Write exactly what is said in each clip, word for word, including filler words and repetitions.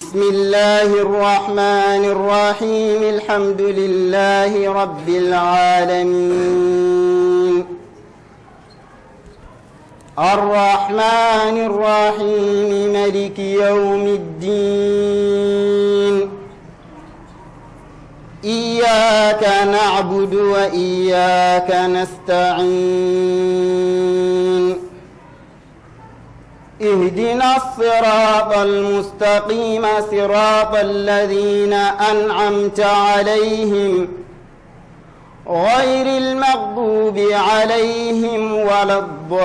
بسم الله الرحمن الرحيم. الحمد لله رب العالمين. الرحمن الرحيم. ملك يوم الدين. إياك نعبد وإياك نستعين. اهدنا الصراط المستقيم، صراط الذين أنعمت عليهم، غير المغضوب عليهم ولا الضالين.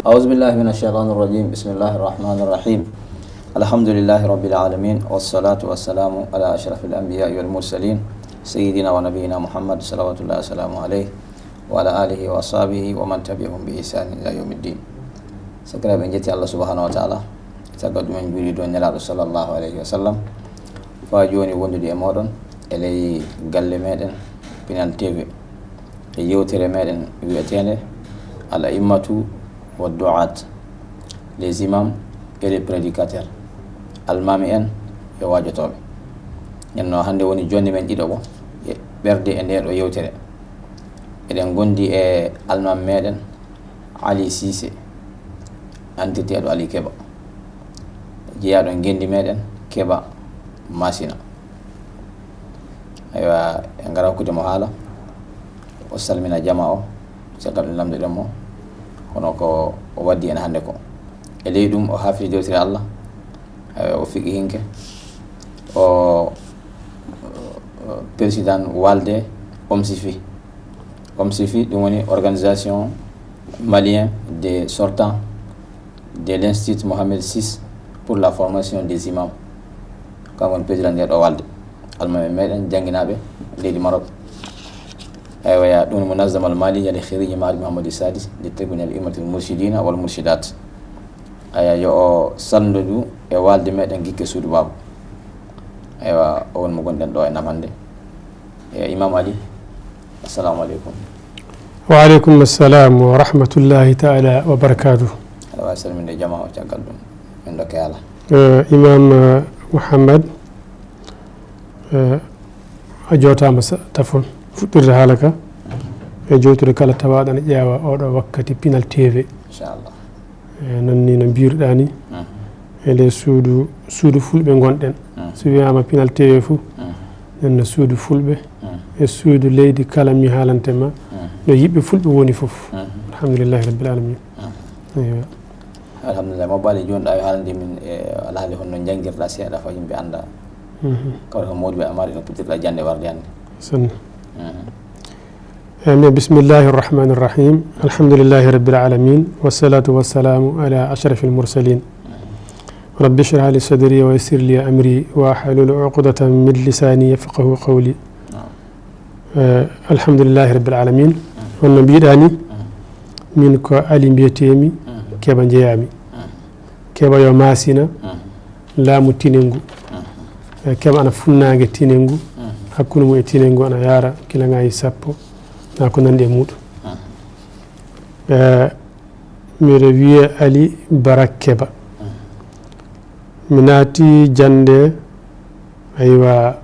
أعوذ بالله من الشيطان الرجيم. بسم الله الرحمن الرحيم. الحمد لله رب العالمين، والصلاة والسلام على أشرف الأنبياء والمرسلين، سيدنا ونبينا محمد، صلوات الله وسلامه عليه، وعلى آله وأصحابه ومن تبعهم بإحسان إلى يوم الدين. Sakiraaɓe, en njetti Allah subhanahu wa ta'ala, caggal ɗum en njuuli dow Nelaaɗo sallallahu alayhi wa sallam. Faa jooni wondude e mooɗon e ley galle meɗen Pinal T V e yewtere meɗen wi'eteende Al A'immatu wa Du'at, les imams et les prédicateurs, almaami en e waajotooɓe. Nden no hannde woni jooni men ɗiɗaɓo e ɓerde e ndee ɗo yewtere. Eɗen ngondi e almaami meɗen Ali Cissé, antirteeɗo Ali Keba, jeyaaɗo ngenndi meɗen Keba Masina. Aywa, en ngara hokkude mo haala, o salmina jama o, caggal ɗum lamndoɗen mo hono ko o waddi en hannde ko. E ley ɗum, o haafidi dewtere Allah, aywa, o fiqihinke, o, o président walde OMSIFI. OMSIFI, ɗum woni Organisation Malien des Sortants de l'Institut Mohamed six pour la formation des imams. Kanko woni président nde ɗo walde. Almaami meɗen jannginaaɓe leydi Maroc. Aywa, ɗum woni Munazzama al Maliya li Khiriji Maali Muhammadi Sadis li Tarbiya al Immatil Murshidina wal Murshidat. Aya, yo o salndo du e walde meɗen Gikke Suudu Baaba. Aywa, o woni mo gonɗen ɗo e nam hannde. E Imam Ali, assalamu aleykum. Wa aleykum assalam wa rahmatullahi ta'ala wa barakatuh. Aɗa waawi salminde jama o, caggal ɗum min ndokke haala. Eh, Imam, eh, Mouhammad, eh, a jootaama sa-, tafon fuɗɗirde haala ka e jowtude kala tawaaɗo ana ƴeewa oɗo wakkati Pinal T V. Inchallah. Eh, noon ni no mbiiruɗaa ni, mhm, e nder suudu, suudu fulɓe ngonɗen. Mhm. So wiyaama Pinal T V fof, mhm, nden no suudu fulɓe, mhm, e suudu leydi kala mi haalante ma, mhm, no yiɓɓe fulɓe woni fof. Mhm. Alhamdulillahi Rabbil Alamina. Mhm. Eywa. Alhamdulillah, mo baali jooni ɗo a haalande min e alhaali honno njanngirɗaa seeɗa faa yimɓe annda. Mhm. Kawre ko mawɗi ɓe amaari no puɗɗirɗaa jannde warde hannde. Sanne. Mhm. Amin. Bismillahi rahmani rahim. Alhamdulillahi rabbil alamin. Wassalatu wassalamu ala ashrafil mursalin. Rabbi shrah li sadri wa yassir li amri wahlul uqdatan min lisani yafqahu qawli. Eh, alhamdulillahi rabbil alamin. Honno mbiɗa ni, min ko Ali mbiyetemi, Keba njeeyami. Keba yo Masina, laamu Tinengu. Eh, Keba ana funnaange Tinengu, hakkunde mum e Tinengu ana yaara kilomètre sappo, na ko nandi e muɗum. Eh, miɗo wiye Ali Barak Keba. Mi naati jannde, aywa,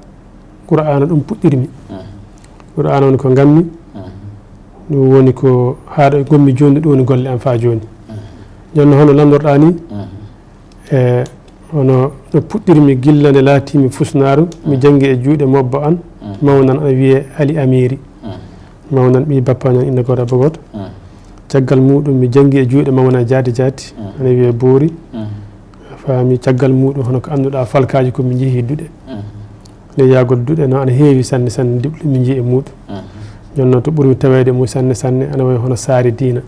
Qur'aana ɗum puɗɗirmi. Qur'aana woni ko nganmi. Ɗum woni ko haaɗo ngonmi jooni, ɗum woni golle am faa jooni. Jooni no hono lanndorɗaa ni, e hono no puɗɗirmi gilla nde laatiimi fusnaaru, mi janngi e juuɗe mobbo an, mawnan ana wiyee Ali Amiiri. Mawnan ɓii bappa ñan inna gooto abba gooto. Caggal muɗum mi janngi e juuɗe mawna jaati jaati, ana wiyee Boori. A faami, caggal muɗum hono ko annduɗaa falkaaji ko mi njehii duɗe. Nde yahgol duɗe noon ana heewi sanne sanne, diplôme mi njii e muɗum. Jooni noon to ɓurmi taweede e mum sanne sanne ana wayi hono Saare Diina.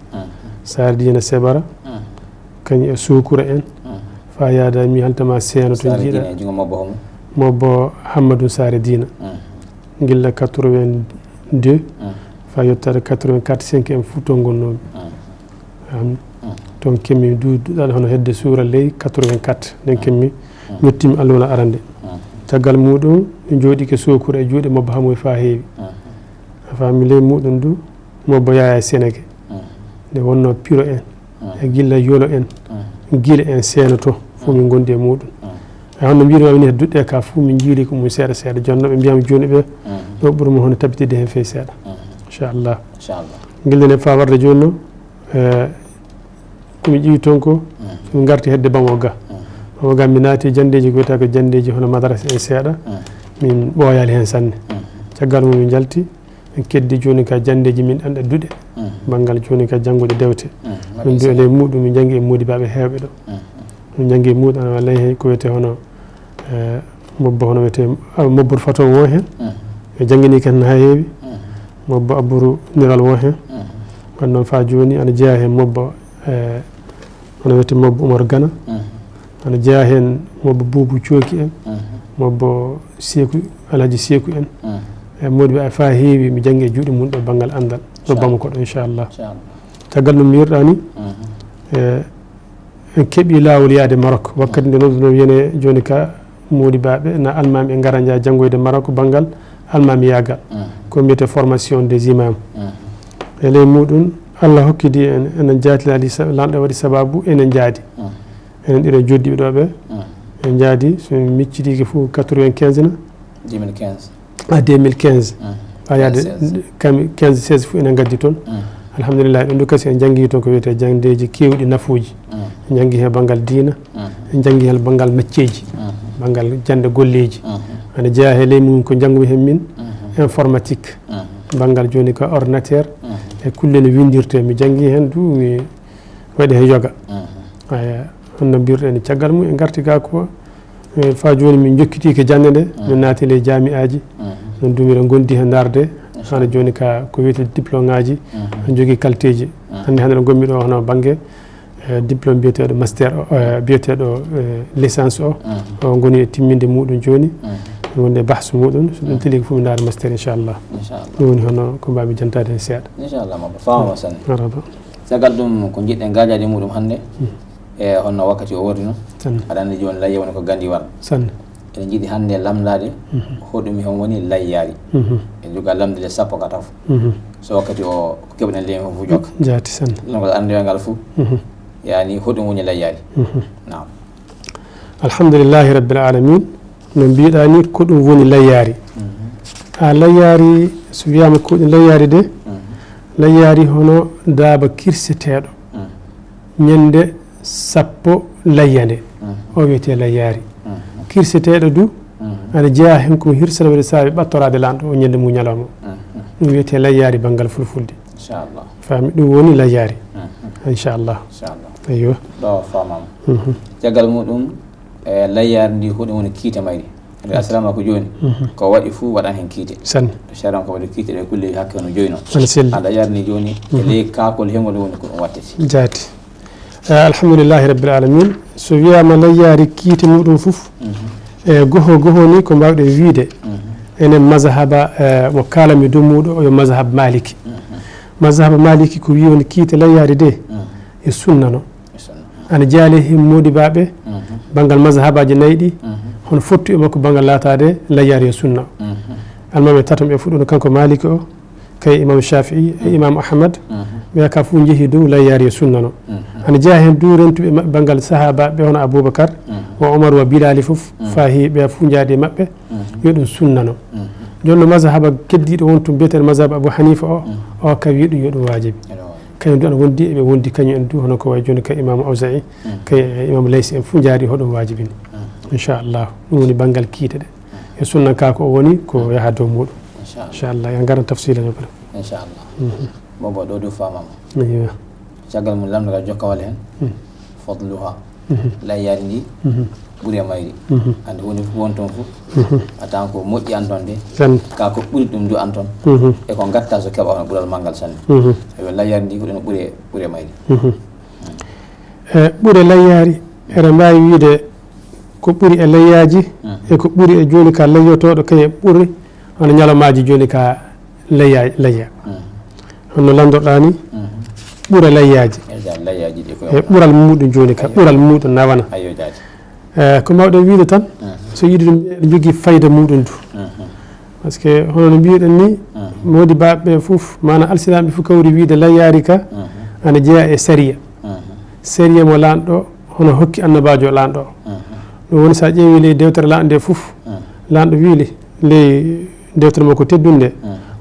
Saare Diina Sebara, kañum e Suukura en, faa yaada mi haltama seeno to Saare njiiɗa. Diina e junngo mobbo homo? Mobbo Hammadou Saare Diina. Gilla quatre-vingt-deux, faa yottaade quatre-vingt-quatre, cinq en fof toon ngonnoomi. Am, toon kemmi du-, duɗal hono hedde suura ley quatre-vingt-quatre, nden kemmi, yettiimi alluwal arande. Caggal muɗum, mi jooɗiike Suukura e juuɗe mobbo Hamoy faa heewi. A faami, ley muɗum du, mobbo Yaaya Senege. Nde wonnoo Piro en, e gilla Yolo en, gila en seeno to, fof min ngondi e muɗum. Ay, hono mbiɗo wawni heddude ka fof min jiili ko mum seeɗa seeɗa. Jooni noon ɓe mbiyam jooni ɓe, ɗo ɓurmi hono tabitide heen feewi seeɗa. Inchallah. Inchallah. Gila ne fa warde jooni noon, eh, ko min ƴeewi toon ko, min ngarti hedde Bamo ga. Bamo ga min naati janndeeji ko wiyata ko janndeeji hono madarasa en seeɗa. Min ɓooyaali heen sanne. Caggal mum min njalti, min keddi jooni ka janndeeji min ɗan ɗe duɗe. Banngal jooni ka janngude dewte. Min mbiya ley muɗum min njanngi e moodibaaɓe heewɓe ɗo. Min njanngi e muɗum ana wallay heen ko wiyetee hono, eh, mobbo hono wiyetee, ah, mobbo Fato won heen. Ɓe janngini kan haa heewi. Mobbo Abburu Niral won heen. Kono noon fa jooni ana jeyaa heen mobbo, eh, hono wiyetee mobbo Umar Gana. Ana jeyaa heen mobbo Buubu Cooki en. Mobbo Seeku, Alhaji Seeku en. E moodi ɓe fa heewi mi janngi e juuɗe mum ɗo banngal anndal. Ɗo Bamo ko ɗo, inchallah. Caggal ɗum mi wirɗa ni, eh, en keɓi laawol yaade Maroc. Wakkati nde noon, no wiyene jooni ka moodibaaɓe na almaami e ngara nja janngoyde Maroc banngal almaamiyaagal. Ko mbiyetee formation des imams. E ley muɗum, Allah hokkidi en, enen jaatinaali sa-, lanɗo waɗi sababu enen njaadi. Enen ɗiɗo joddiɓe ɗo ɓe, en njaadi, so mi miccidiike fof quatre-vingt-quinze na? Deux mille quinze. Ah, deux mille quinze. Haa yaade kam quinze seize fof enen ngaddi toon. Alhamdulillah, ɗum ɗo kasi en njanngi toon ko wiyetee janndeeji keewɗi nafuuji. En njanngi heen banngal diina, en njanngi heen banngal mecceeji, banngal jannde golleeji. Ana jeyaa he ley mum ko njanngumi heen min, informatique, banngal jooni ko ordinateur, e kulle no winndirtee. Mi janngi heen du, mi waɗi heen yoga. Aya, hono no mbirɗen ni, caggal mum en ngarti ga ko, eh, fa jooni min njokkitiike jannde nde, min naati ley jaami'aaji, noon du miɗo ngondi he ndaarde, hano jooni ka ko wiyetee diplôme ŋaaji, en njogii qualité ji. Hannde, hannde ɗo ngonmi ɗo hono bannge, eh, diplôme biyeteeɗo master o, eh, biyeteeɗo, eh, licence o, o ngoni e timminde muɗum jooni, wonde bahsu muɗum, so ɗum tili ko fof mi ndaara master, inchallah. Inchallah. Ɗum woni hono ko mbawmi jantaade heen seeɗa. Inchallah, Maba, faama sanne. Marhaba. Caggal ɗum, ko njiɗɗen gaajaade muɗum hannde, e honno wakkati o worri noon? Sanne. Aɗa anndi jooni layya woni ko gandiwal. Sanne. Eɗen njiɗi hannde lamndaade hoɗum hen woni layyaari. En joga lamnde sappo ka tafo. So wakkati o keɓɗen ley fof jokka. Jaati sanne. Ɗum ko anndiwal ngal fof. Yani hoɗum woni layyaari? Naam. Alhamdulillahi Rabbil Alamin. No mbiɗa ni, ko ɗum woni layyaari. A, layyaari, so wiyaama ko ɗum layyaari de, layyaari hono daaba kirseteeɗo. Ñande sappo layya nde, o wiyetee layyaari. Kirseteeɗo du, ana jeyaa heen ko hirsata wede saabe ɓattoraade lanɗo o ñande mum ñalawma. Ɗum wiyetee layyaari banngal fulfulde. Inchallah. Faami, ɗum woni layyaari. Inchallah. Inchallah. Eyyo. Ɗo faamaama. Caggal muɗum, e layyaari ndi, hoɗum woni kiite mayri? Nde asalama ko jooni, ko waɗi fuu waɗan heen kiite. Sanne. To sharia ko waɗi kiite ɗe kulle hakke no joyno. Ana selli. A layyaari ndi jooni, e ley kaakol hengol woni ko ɗum wattete. Jaati. Eh, alhamdulillahi rabbil alamin. So wiyaama layyaari kiite muɗum fof, e goho goho ni ko mbaawɗen wiide, enen mazhaba, eh, mo kaalami dow muuɗo o yo mazhab Maliki. Mazhab Maliki ko wiyi woni kiite layyaari de, e sunna no. Ana jeyaa heen moodibaaɓe, banngal mazhabaaji nayi ɗi, hono fottu e makko banngal laataade layyaari e sunna. Almaami tato ɓe fuɗɗuno kanko Maliki o, kay Imam Shafi'i, e Imam Ahmad, ɓe ka fof njehi dow layyaari e sunna no. Ana jeyaa heen du rentuɓe maɓɓe banngal sahaabaaɓe hono Abubakar, wa Umar, wa Bilali fof, faahi ɓe fof njaadi e maɓɓe, yo ɗum sunna no. Jooni no mazhaba keddiiɗo won tun biyeteeɗo mazhaba Abu Hanifa o, o ka wiyi ɗum yo ɗum waajibi. Kañum du ana wondi, eɓe wondi kañum en du, hono ko wayi jooni ka Imam Awza'i, ka Imam Laysi en fof njaadi hoɗum waajibini. Inchallah. Ɗum woni banngal kiite ɗe. E sunna ka ko o woni, ko yaha dow muɗum. Inchallah. Inchallah. Yo ngara tafsila no bala. Inchallah. Bobo ɗo du faamama. Eywa. Caggal mum lamndagal jokkawal heen. Fadluha. Layyaari ndi ɓuri e mayri. Andi huunde fof won toon fof. A tawan ko moƴƴi an toon de. Sanne. Ka ko ɓuri ɗum du an toon. E ko ngatta so keɓa hono ɓural manngal sanne. Eɓe layyaari ndi ko ɗum ɓuri e, ɓuri e mayri. E ɓure layyaari, eɗen mbaawi wiide ko ɓuri e layyaaji, e ko ɓuri e jooni ka layyotooɗo, kañum ɓuri hono ñalawmaaji jooni ka layya-, layya. Hono lanndorɗaa ni, ɓure layyaaji. E ɓural muɗum jooni ka, ɓural muɗum nawana. E ko mbaawɗen wiide tan, so yiɗi ɗum, eɗen njogii fayda muɗum du. Parce que hono no mbiɗen ni, moodibaaɓe ɓe fof, maanaam alsilaaɓe fof kawri wiide layyaari ka, ana jeyaa e sariya. Sariya mo lanɗo hono hokki annabaajo lanɗo o. Ɗum woni so a ƴeewi ley dewtere lanɗo nde fof, lanɗo wii le-, ley dewtere makko teddunde,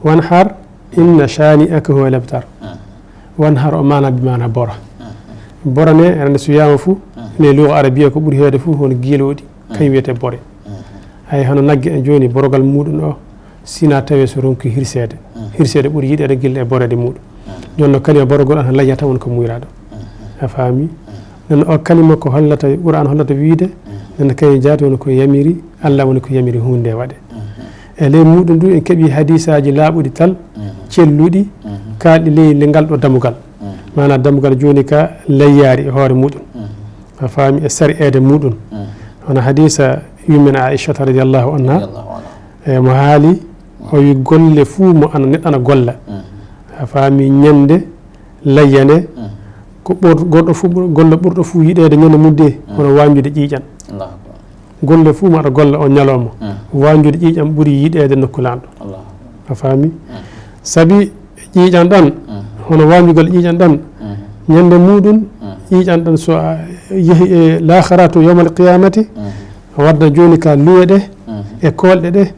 "Wanhar inna shani'aka huwa al-abtar." Wanhar o maana bi maana bora. Bora ne, ene so wiyaama fof, ley luga arabiya ko ɓuri heewde fof hono giilooɗi, kañum wiyetee bore. Hay hono nagge en jooni, borogal muɗum o, sina tawi so ronki hirseede. Hirseede ɓuri yiɗeede gilla e boreede muɗum. Jooni no kalima borogol an layyata won ko muyraaɗo. A faami? Nden o kalima ko hollata, Qur'an hollata wiide, nden kañum jaati woni ko yamiri, Allah woni ko yamiri huunde nde waɗe. E ley muɗum du en keɓi hadisaaji laaɓuɗi tal, celluɗi, kaalɗi ley, ley ngal ɗo dammugal. Maanaam dammugal jooni ka layyaari e hoore muɗum. A faami? E sar'eede muɗum. Hono hadisa yummen Aishata radiyallahu anha, Radiyallahu anha. E mo haali, o wi golle fuu mo ana, neɗɗo ana golla. A faami? Ñande layyane, ko ɓur-, goɗɗo fuu ɓur-, golle ɓurɗo fuu yiɗeede ñande mudde, hono wañjude ƴiiƴan. Allahu akbar. Golle fuu mo aɗa golla o ñalawma, wañjude ƴiiƴan ɓuri yiɗeede nokku lanɗo. Allahu akbar. A faami? Sabi ƴiiƴan ɗan, hono wañjugol ƴiiƴan ɗan, ñande muɗum, ƴiiƴan ɗan so a yehi e laakhara to yawmal qiyamati, a wadda jooni ka luwe ɗe, e koolɗe ɗe,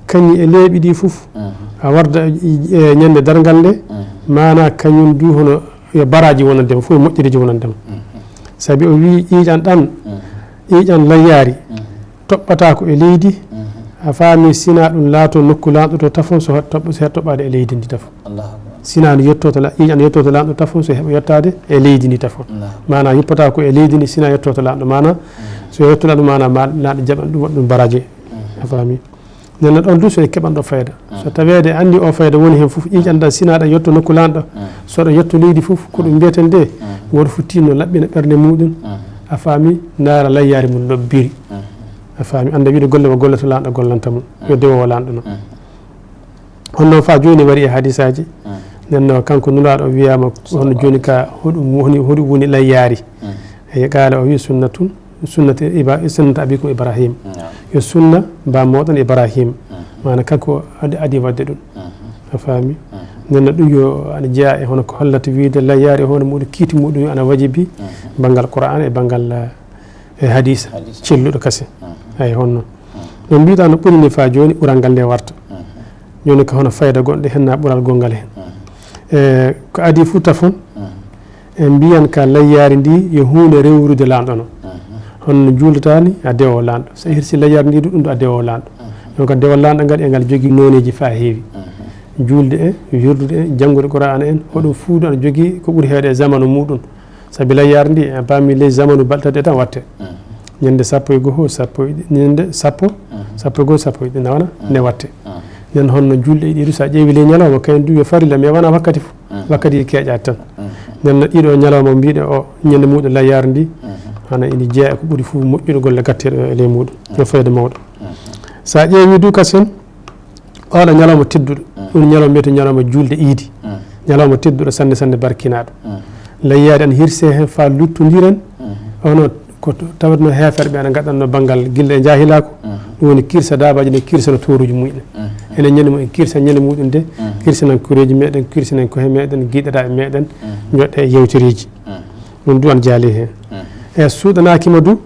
kañum e leeɓi ɗi fof, a warda e, e ñande darngal nde, maana kañum du hono yo baraaji wonande ma, fof e moƴƴereeji wonande ma. Sabi o wii ƴiiƴan ɗan, ƴiiƴan layyaari, toɓɓata ko e leydi, a faami, sina ɗum laato nokku lanɗo to tafon so toɓɓ-, so toɓɓaade e leydi ndi tafon. Allahu akbar. Sina no yetto to la-, ƴiiƴan yetto to lanɗo tafon so heɓa yettaade e leydi ndi tafon. Allahu akbar. Maana yoppata ko e leydi ndi, sina yetto to lanɗo. Maana so yetto lanɗo, maana ma-, lanɗo jaɓan ɗum, waɗa ɗum baraaji. A faami? Nden ɗon du so en keɓan ɗo fayda. So taweede anndi o fayda woni heen fof, ƴiiƴan ɗan sina ɗa yetto nokku lanɗo, so ɗa yetto leydi fof, ko ɗum mbiyeten de, gooto fof tinno laɓɓina ɓernde muɗum. A faami? Ndaara layyaari mum lobbiri. A faami? Annda wiide golle mo golle to lanɗo gollanta mum. Yo dewo o lanɗo no. Honno fa jooni wari e hadisaaji. Nden no kanko Nulaaɗo o wiyaama, hono jooni ka, hoɗum woni, hoɗum woni layyaari? E qaala o wi, "Sunnatun, sunnati Iba-, sunnati abikum Ibrahim." Naam. Yo sunna ba moɗon Ibrahim. Maana kanko adi, adi wadde ɗum. A faami? Nden no ɗum yo ana jeyaa e hono ko hollata wiide layyaari e hono muɗum kiiti muɗum ana wajibi banngal Qur'an e banngal, eh, e hadisa. Hadisa. Celluɗo kasi. Ay honno. No mbiɗa no ɓuri ni fa jooni ɓural ngal nde warta. Jooni ko hono fayda gonɗe hen na ɓural gonngal hen. E ko adi fof tafon, en mbiyan ka layyaari ndi yo huunde rewrude lanɗo no. Hono no juulata ni a dewo lanɗo. So a hirsi layyaari ndi du ɗum ɗo a dewo lanɗo. Donc a dewo lanɗo ngal e ngal jogii nooneeji fa heewi. Juulde en, wirdude en, janngude Qur'aana en, hoɗum fuu du ana jogii ko ɓuri heewde e zamanu muɗum. Sabi layyaari ndi, en paami ley zamanu balɗe tati tan watte. Ñande sappo e goho, sappo e ɗi-, ñande sappo, sappo e goho, sappo e ɗi nawana, ne watte. Nden honno julɗe ɗiɗi, so a ƴeewi ley ñalawma, kayen du yo farilla, mais wona wakkati fof. Wakkati keeƴaani tan. Nden no ɗiɗo ñalawma mbiɗe o, ñande muɗum layyaari ndi, hana ina jeeya ko ɓuri fof moƴƴude golle gatteeɗe e ley muɗum. No fayda mawɗo. So a ƴeewi du kasen, oɗo ñalawma tedduɗo, ɗum ñalawma mbiyetee ñalawma julde iidi. Ñalawma tedduɗo sanne, sanne barkinaaɗo. Layyaari ana hirse heen faa luttondiren. Ono ko to-, tawatno heeferɓe ana ngaɗatno banngal gilla e jaahilaaku. Ɗum woni kirsa daabaaji ɗin, kirsa no tooruuji mumen. Enen ñande mumen kirsa ñande muɗum de, kirsanen koreeji meɗen, kirsanen kohe meɗen, giɗiraaɓe meɗen, ñoɗɗe e yewtereeji. Ɗum du ana jaali heen. E suuɗanaaki ma du,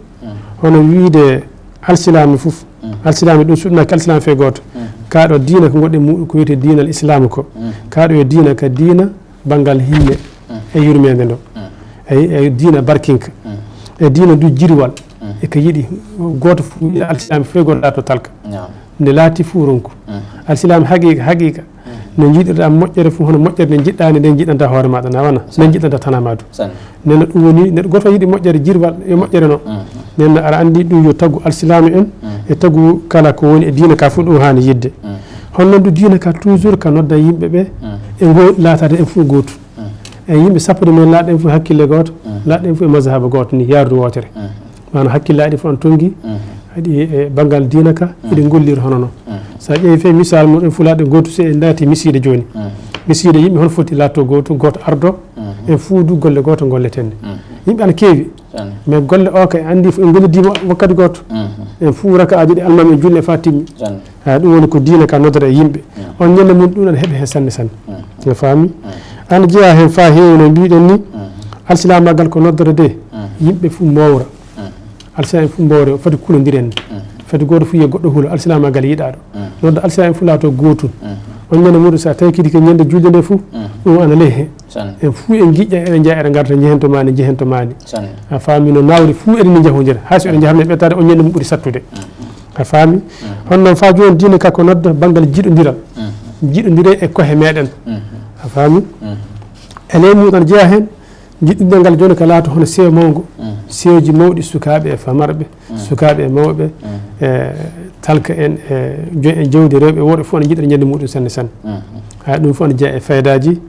hono wiide alsilaami fof. Alsilaami ɗum suuɗanaaki alsilaami fee gooto. Kaa ɗo diina ko ngoɗɗen muɗum ko wiyetee diinal islaamu ko. Kaa ɗo yo diina ka diina banngal himme e yurmeende ndo. E, e diina barkinka. E diina du jirwal. E ka yiɗi gooto fof, yiɗa alsilaami fee gooto laato talka. Nde laati fof ronku. Alsilaami haqiiqa, haqiiqa. No njiɗirɗaa moƴƴere fof, hono moƴƴere nde njiɗɗaa nde, nde njiɗanta hoore maaɗa, na wana? Nde njiɗanta tanaa maa du. Nden no ɗum woni, neɗɗo gooto yiɗi moƴƴere, jirwal e moƴƴere no. Nden no aɗa anndi ɗum yo tagu alsilaami en, e tagu kala ko woni e diina ka fof ɗum haani yiɗde. Hono noon du diina ka toujours ka nodda yimɓe ɓe, e ngo laataade en fof gootu. E yimɓe sappo de men laaɗen fof hakkille gooto, laaɗen fof e mazhaba gooto ni, yaarude wootere. Maanaam hakkillaaji fof ana tonngi, haɗi e banngal diina ka, eɗi ngollira hono no. So a ƴeewi fee misaal mumen, fulaaɗo gooto, so en naati misiide jooni. Misiide yimɓe hono foti laatto gooto, gooto ardo, en fuu du golle gooto ngolleten. Yimɓe ana keewi, mais golle o kay anndi fof en ngollidii mo wakkati gooto. En fuu raka'aaji ɗi almaami en julli faa timmi. Ha, ɗum woni ko diina ka noddata e yimɓe. On ñande mum ɗum ana heɓa heen sanne sanne. No faami? Ana jeyaa heen faa heewi no mbiɗen ni, alsilaamaagal ko noddata de. Yimɓe fof mboowra. Alsilaam'en fof mboowra, foti kuulondiren. Foti gooto fof yiya goɗɗo huula, alsilaamaagal yiɗaaɗo. Nodda alsilaam'en fof laatoo gootum. On ñande muuɗum, so a tawi kadi ko ñande juulde nde fof, ɗum ana ley heen. En fof en njiƴƴa, eɗen njaha, eɗen ngarta, njehen to maani, njehen to maani. A faami no naawri fof eɗen njahondira. Hay so eɗen njaha, ɓettaade on ñande mum ɓuri sattude. A faami? Hono noon faa jooni diine ka ko nodda banngal jiɗondiral. Jiɗondire e kohe meɗen. A faami? E ley muuɗum ana jeyaa heen, jiɗondiral ngal jooni ka laato hono sewo mawngo. Sewoji mawɗi sukaaɓe e famarɓe, sukaaɓe e mawɓe, e talka en, e joom en jawdi rewɓe e worɓe fof ana njiɗa ñande muuɗum sanne sanne. Hay ɗum fof ana jeyaa e faydaaji,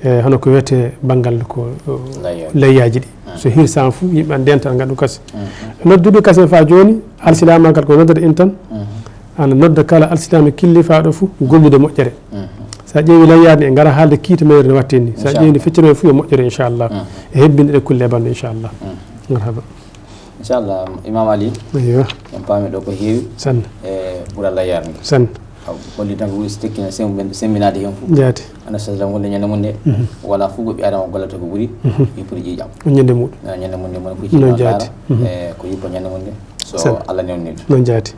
e hono ko wiyetee banngal ko, o, layyaaji ɗi. So hirsaama fof, yimɓe ana ndenta, ana ngaɗa ɗum kasen. Noddude kasen faa jooni, alsilaamaagal ko noddata en tan. Ana nodda kala alsilaame killifaaɗo fof gollude moƴƴere. So a ƴeewi layyaade en ngara haalde kiita mayri no watte ni. So a ƴeewi nde feccere fof yo moƴƴere, inchallah. E hebbinde ɗe kulle e banndo, inchallah. Marhaba. Inchallah, Imam Ali. Eywa. En paami ɗo ko heewi. Sanne. E ɓural layyaade nde. Sanne. Aw, holli tan ko ɓuri so tekkina sem-, semminaade heen fof. Jaati. Ana sallam wonde ñande mum nde. Wala fof ko ɓi Adama gollata ko ɓuri. Yippude ƴiiƴam. O ñande muuɗum. Ñande mum nde, moni fof. Noon jaati. E ko yippo ñande mum nde. So Allah newni ɗum. Noon jaati.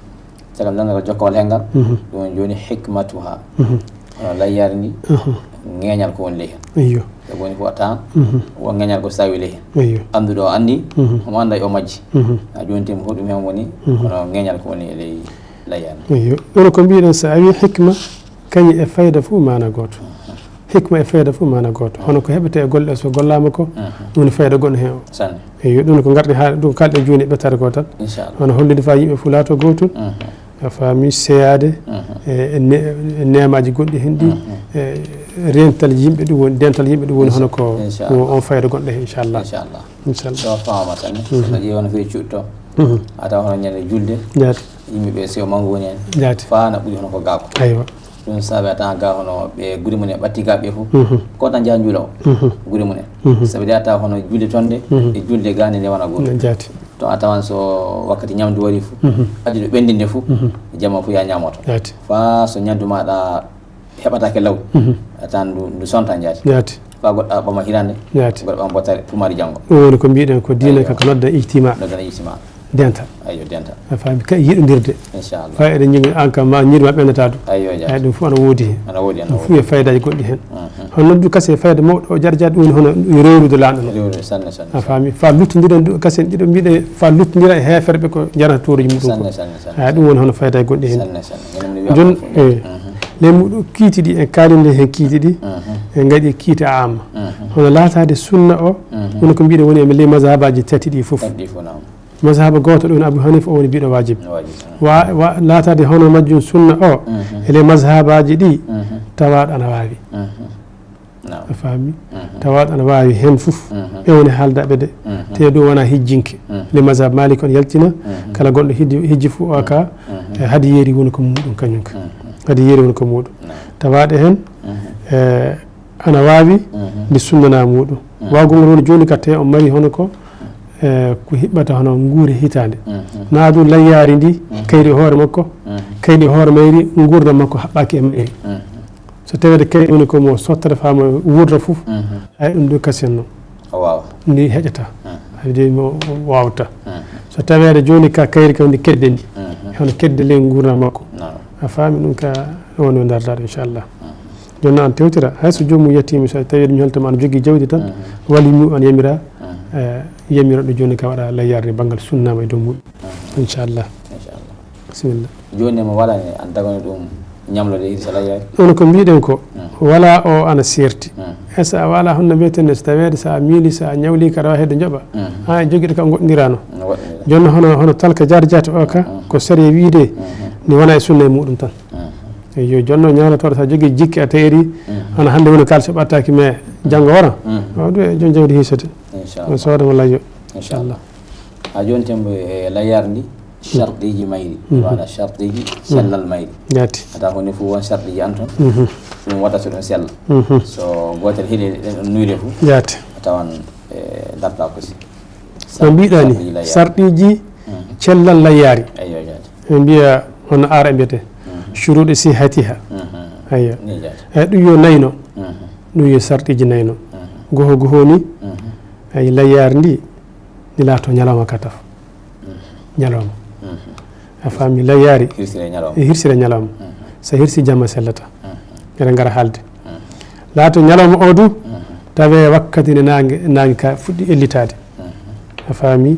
Caggal ngal ngal jokkowal heen ngal, ɗum woni jooni hikmatuha. Hono layyaade ndi, ŋeeñal ko woni ley heen. Eyyo. Sabu woni ko a tawan, won ŋeeñal ko saawi ley heen. Eyyo. Annduɗo o anndi, omo annda yo majji. A jooni temo ko ɗum heen woni, kono ŋeeñal ko woni e ley layyaade ndi. Eyyo. Ɗum ko mbiɗen, so a wii hikma, kañum e fayda fof maana gooto. Hikma e fayda fof maana gooto. Hono ko heɓetee e golle ɗe so gollaama ko, ɗum woni fayda gonɗo heen o. Sanne. Eyyo, ɗum ko ngarɗen haa, ɗum kalɗen jooni e ɓettaade ko tan. Inchallah. Hono hollude faa yimɓe fof laatoo gootum. A faami, seyaade, e, e ne-, e neemaaji gonɗi heen ɗi, e, rental yimɓe ɗum woni, dental yimɓe ɗum woni hono ko, inchallah, ko on fayda gonɗo heen, inchallah. Inchallah. Inchallah. Ɗo faama tan, so ƴeewi hono fii cuɗto, a tawa hono ñande julde, jaati, yimɓe ɓe sewo manngu woni heen. Jaati. Faa na ɓuri hono ko gaa ko. Aywa. Ɗum saabi a tawan gaa hono ɓe gure mum en ɓatti gaa ɓe fof. Ko tan njaha njuula o. Gure mum en. Sabu de a tawa hono julde toon nde, e julde gaa nde nde wona gooto. Jaati. To a tawan so wakkati ñamdu warii fof, addi ɗo ɓenndi nde fof, jamma fof ya ñaamoto. Jaati. Faa so ñamdu maaɗa heɓataake law, a tawan ndu, ndu sonta jaati. Jaati. Faa goɗɗo ɓama hiraande, jaati, goɗɗo ɓama bottari, tumaari janngo. Ɗum woni ko mbiɗen ko diine ka ko nodda ijtima. Nodda ijtima. Dental. Ayyo, dental. A faami, ka yiɗondirde. Inchallah. Faa eɗen ñiŋi aan kam ma ñiiri ma ɓennata ɗum. Ayyo, jaati. Ay, ɗum fof ana woodi heen. Ana woodi, ana woodi. Ɗum fof e faydaaji gonɗi heen. Hono noon du kasen fayda mawɗo o jaati jaati, ɗum woni hono rewrude laamɗo noon. Rewrude, sanne, sanne. A faami? Faa luttondiren du kasen ɗiɗo mbiɗe, faa luttondira e heeferɓe ko njarata tooruuji muɗum ko. Sanne, sanne, sanne. Ay, ɗum woni hono faydaaji gonɗi heen. Sanne, sanne. Jooni, eh, ley muɗum kiiti ɗi en kaalinde heen kiiti ɗi, en ngaɗi kiiti amma. Hono laataade sunna o, woni ko mbiɗen woni e ley mazhabaaji tati ɗi fof. Tati ɗi fof, naam. Mazhaba gooto ɗum, Abu Hanifa, o woni mbiɗo waajib. Waajib, ah. Wa, wa, laataade hono majjum sunna o, e ley mazhabaaji ɗi, tawaaɗo ana waawi. Naam. A faami? Tawaaɗo ana waawi heen fof. Ɓe woni haaldaaɓe de. Te ɗum wona hijjinke. Ley mazhab Malik on yaltina, kala gonɗo hijji, hijji fof o ka, e hadiyeeri woni ko muɗum kañum ka. Hadiyeeri woni ko muɗum. Naam. Tawaaɗo heen, e, ana waawi, ndi sunnanaa muɗum. Waawgol ngol woni jooni ka te on mari hono ko, e, ko hiɓɓata hono nguure hitaande. Naa ɗum layyaari ndi, kayri hoore makko, kayri hoore mayri, nguurndam makko haɓɓaaki e mayri. So taweede kayri woni ko mo sottata faa mo wuurda fof, hay ɗum ɗo kasen no. O waawa. Ndi heƴata. Hay de mo waawta. So taweede jooni ka kayri kam ndi kedde ndi. Hono kedde ley nguurndam makko. Naam. A faami ɗum ka woni o ndardaɗo, inchallah. Jooni noon, an tewtira, hay so joomum yettiima, so tawii ɗum yaltama, ana jogii jawdi tan, walla yumma ana yamira, eh, yamira ɗo jooni ka waɗa layyaare banngal sunnaama e dow muɗum. Inchallah. Inchallah. Bisimilla. Jooni mo waɗani an dagano ɗum ñamlode iri so layyaare? Ɗum ko mbiɗen ko, wala o ana seerti. E so a wala honno mbiyeten ne, so taweede so a miili, so a ñawli, kaɗa waawi hedde njoɓa. Ha, en jogiiɗo ka ngoɗɗindirano. No waɗɗindirano. Jooni hono, hono talka jaati jaati o ka, ko sariya wiide, ni wona e sunna e muɗum tan. Eyyo, jooni noon ñawnotooɗo, so a jogii jikke a teyri, hono hannde woni kaalis o ɓattaaki, mais janngo wara, o ɗum e joom jawdi hiisete. Inchallah. On sooda mo layyo. Inchallah. Ha jooni tembo e layyaare ndi, sharɗiiji mayri, maana sharɗiiji sellal mayri. Jaati. A tawa ko ni fof won sharɗiiji an toon, ɗum waɗata so ɗum sella. So gootel heɗi ɗen ɗon nuyde fof, jaati, a tawan, e, darta ko si. No mbiɗa ni, sarɗiiji layyaare. Sarɗiiji cellal layyaari. Eyyo, jaati. Ɓe mbiya hono ara mbiyete, shuruuɗi sihhatiha. Eyyo. Ni jaati. Eyyi, ɗum yo nayno. Ɗum yo sarɗiiji nayno. Goho goho ni, ay layyaari ndi, Ni laato ñalawma ka taf. Ñalawma. A faami, layyaari. Hirsire ñalawma. E hirsire ñalawma. So hirsi jamma sellata. Eɗen ngara haalde. Laato ñalawma o du, tawe wakkati nde naange, naange ka fuɗɗi ellitaade. A faami?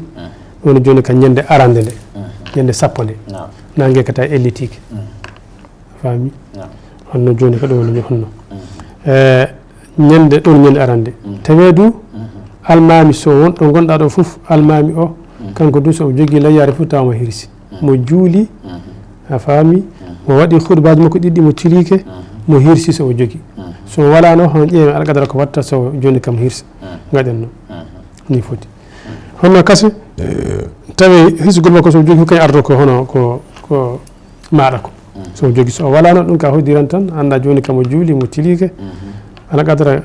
Ɗum woni jooni ka ñande arande nde. Ñande sappo nde. Naange ka tawi ellitiike. A faami? Honno jooni ko ɗum woni honno? Eh, ñande ɗon, ñande arande. Tawe du, almaami so won ɗo ngonɗa ɗo fof, almaami o, kanko du so o jogii layyaare fof tawa mo hirsi. Mo juuli, a faami? Mo waɗi khutbaaji makko ɗiɗi, mo tilike, mo hirsi so o jogii. So o walaano, hono ƴeewen alqadara ko watta so jooni kam hirsa. Ngaɗen noon. Ni foti. Honno kase, tawi hirsugol makko so o jogii fof kañ ardo ko hono ko, ko maaɗa ko. So o jogii, so o walaano ɗum ka hoddiran tan, annda jooni kam o juuli, mo tilike. Alqadara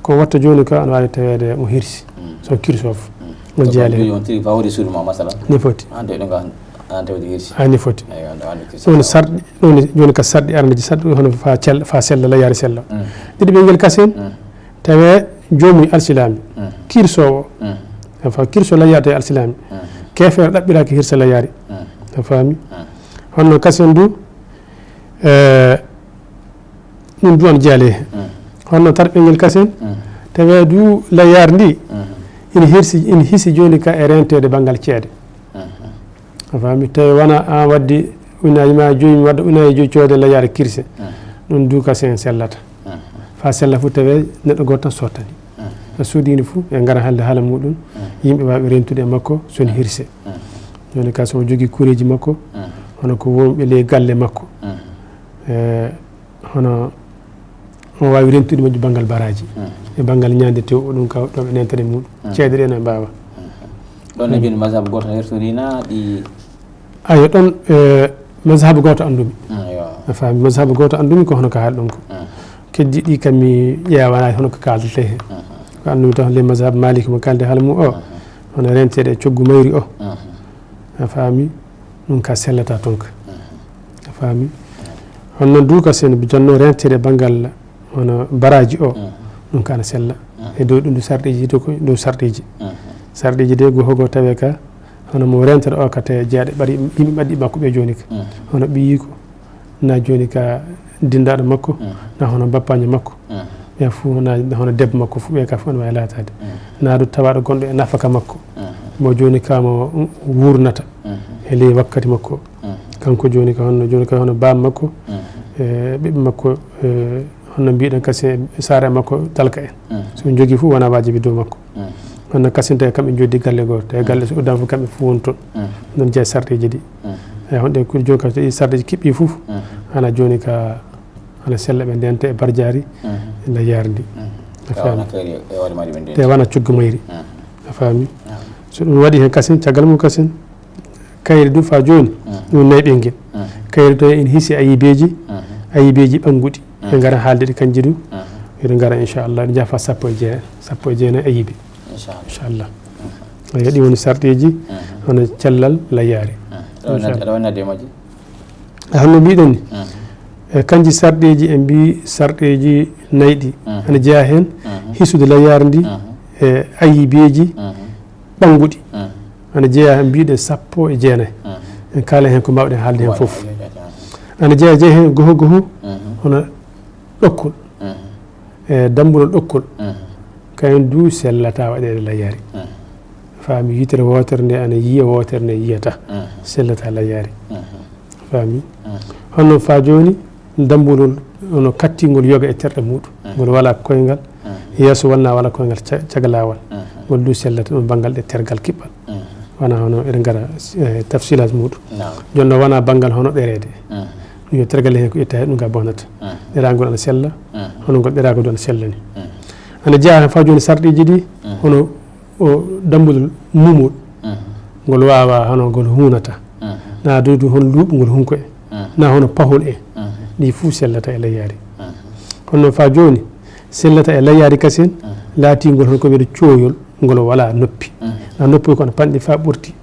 ko watta jooni ko ana waawi taweede mo hirsi. So kirso fof. Ngol jeyaali. Jooni on tiri fawde suudu ma, masalan. Ni foti. An tawi ɗum ka an tawde hirsi. Ay, ni foti. Eyi, an, an kirsi. Ɗum sarɗi, ɗum jooni ka sarɗi arndeji, sarɗi hono fa cel-, fa sella, layyaari sella. Ɗiɗi ɓe ngel kasen, tawe joomum alsilaami. Kirso o. Enfin, kirso layyaari tawi alsilaami. Keefeero ɗaɓɓiraaki hirsa layyaari. A faami? Honno kasen du, eh, ɗum du ana jeyaali heen. Honno tarɓe ngel kasen, tawe du layyaari ndi, ina hirsi, ina hisi jooni ka e renteede banngal ceede. A faami? Tawi wona an waddi ujunnaaji ma joyi, mi wadda ujunnaaji joyi cooda layyaari kirse. Ɗum du kasen sellata. Fa sella fof tawe neɗɗo gooto tan sottani. A soodii ndi fof, e ngara haalde haala muɗum, yimɓe waawi rentude e makko, so ne hirse. Jooni ka so o jogii kureeji makko, hono ko wonɓe ley galle makko. Eh, hono o waawi rentude majju banngal baraaji, e banngal ñaande tew, o ɗum ka ɗo ɓe nentata e muɗum. Ceede ɗe ene mbaawa. Ɗon ne jooni mazhab gooto hertori na ɗi? Ayo, ɗon, eh, mazhab gooto anndumi. A faami, mazhab gooto anndumi ko hono ka haal ɗon ko. Keddi ɗi kam mi ƴeewana hono ko kaaldete heen. Ko anndumi tan ley mazhab Malik mo kaalde haala mum o. Hono renteede e coggu mayri o. A faami, ɗum ka sellata toon ka. A faami? Honno du ka sen bi jonno renteede banngal hono baraaji o, ɗum ka ana sella. E dow ɗum du sarɗiiji, dow ko, dow sarɗiiji. Sarɗiiji de go hogo tawe ka, hono mo rentata o ka tawi jeyaɗe ɓari yimɓe ɓaddi makko ɓe jooni ka. Hono ɓiyiiko, na jooni ka dindaɗo makko, na hono bappaño makko. Ɓe fof na hono debbo makko fof, ɓe ka fof ne waawi laataade. Na du tawaɗo gonɗo e nafaka makko. Mo jooni ka mo wurnata e ley wakkati makko. Kanko jooni ka honno, jooni ka hono baam makko, e ɓiɓɓe makko, e honno mbiɗen kasi e saare makko talka en. So ɓe jogii fof wona waajibi dow makko. Honno kasinte kam ɓe joddi galle gooto, e galle so uddan fof kamɓe fof woni toon. Noon jeya sarɗeeji ɗi. E honɗe ko jooni ka so sarɗeeji kiɓɓi fof, hana jooni ka, hana sella ɓe ndenta e barjaari, e layyaari ndi. A faami? Te wona coggu mayri. A faami? So ɗum waɗi heen kasen, caggal mum kasen, kayri du fa jooni, ɗum nayi ɓe ngel. Kayri to en hisi ayibeeji, ayibeeji ɓannguɗi. Ɓe ngara haalde ɗi kanji du. Eɗo ngara inchallah, ɗi njaha fa sappo e jeenayi, sappo e jeenayi ayibe. Inchallah. Eyi, ɗi woni sarɗeeji, hono cellal layyaari. Inchallah. Aɗa wona de majji? E honno mbiɗen ni? E kanji sarɗeeji, en mbi sarɗeeji nayi ɗi. Ana jeya heen hisude layyaari ndi, e ayibeeji ɓannguɗi. Ana jeya heen mbiɗe sappo e jeenayi. En kaala heen ko mbaawɗen haalde heen fof. Ana jeya, jeya heen goho goho, hono ɗokkol. E dammbulol ɗokkol. Kayen du sellata waɗeede layyaari. Faami, yitere wootere nde ana yiya, wootere nde yiyata. Sellata layyaari. Faami? Honno fa jooni, dammbulol, hono kattingol yoga e terɗe muɗum. Ngol wala koyngal, yeeso walla wala koyngal ca-, caggal laawol. Ngol du sellata ɗum banngal ɗe tergal kiɓɓal. Wona hono eɗen ngara, e, tafsilaat muɗum. Naam. Jooni noon wona banngal hono ɗereede. Ɗum yo tergal heen ko itta heen ɗum ka bonata. Ɗeragol ana sella, hono ngol ɗeragol du ana sella ni. Ana jeya heen fa jooni sarɗiiji ɗi, hono o dammbulol mumol. Ngol waawa hono ngol huunata. Na du du hono luuɓungol hunko en. Na hono pahol en. Ɗi fof sellata e layyaari. Kono noon fa jooni, sellata e layyaari kasen, laatingol hono ko wiyetee cooyol, ngol wala noppi. Na noppi ko ana panɗi fa ɓurti.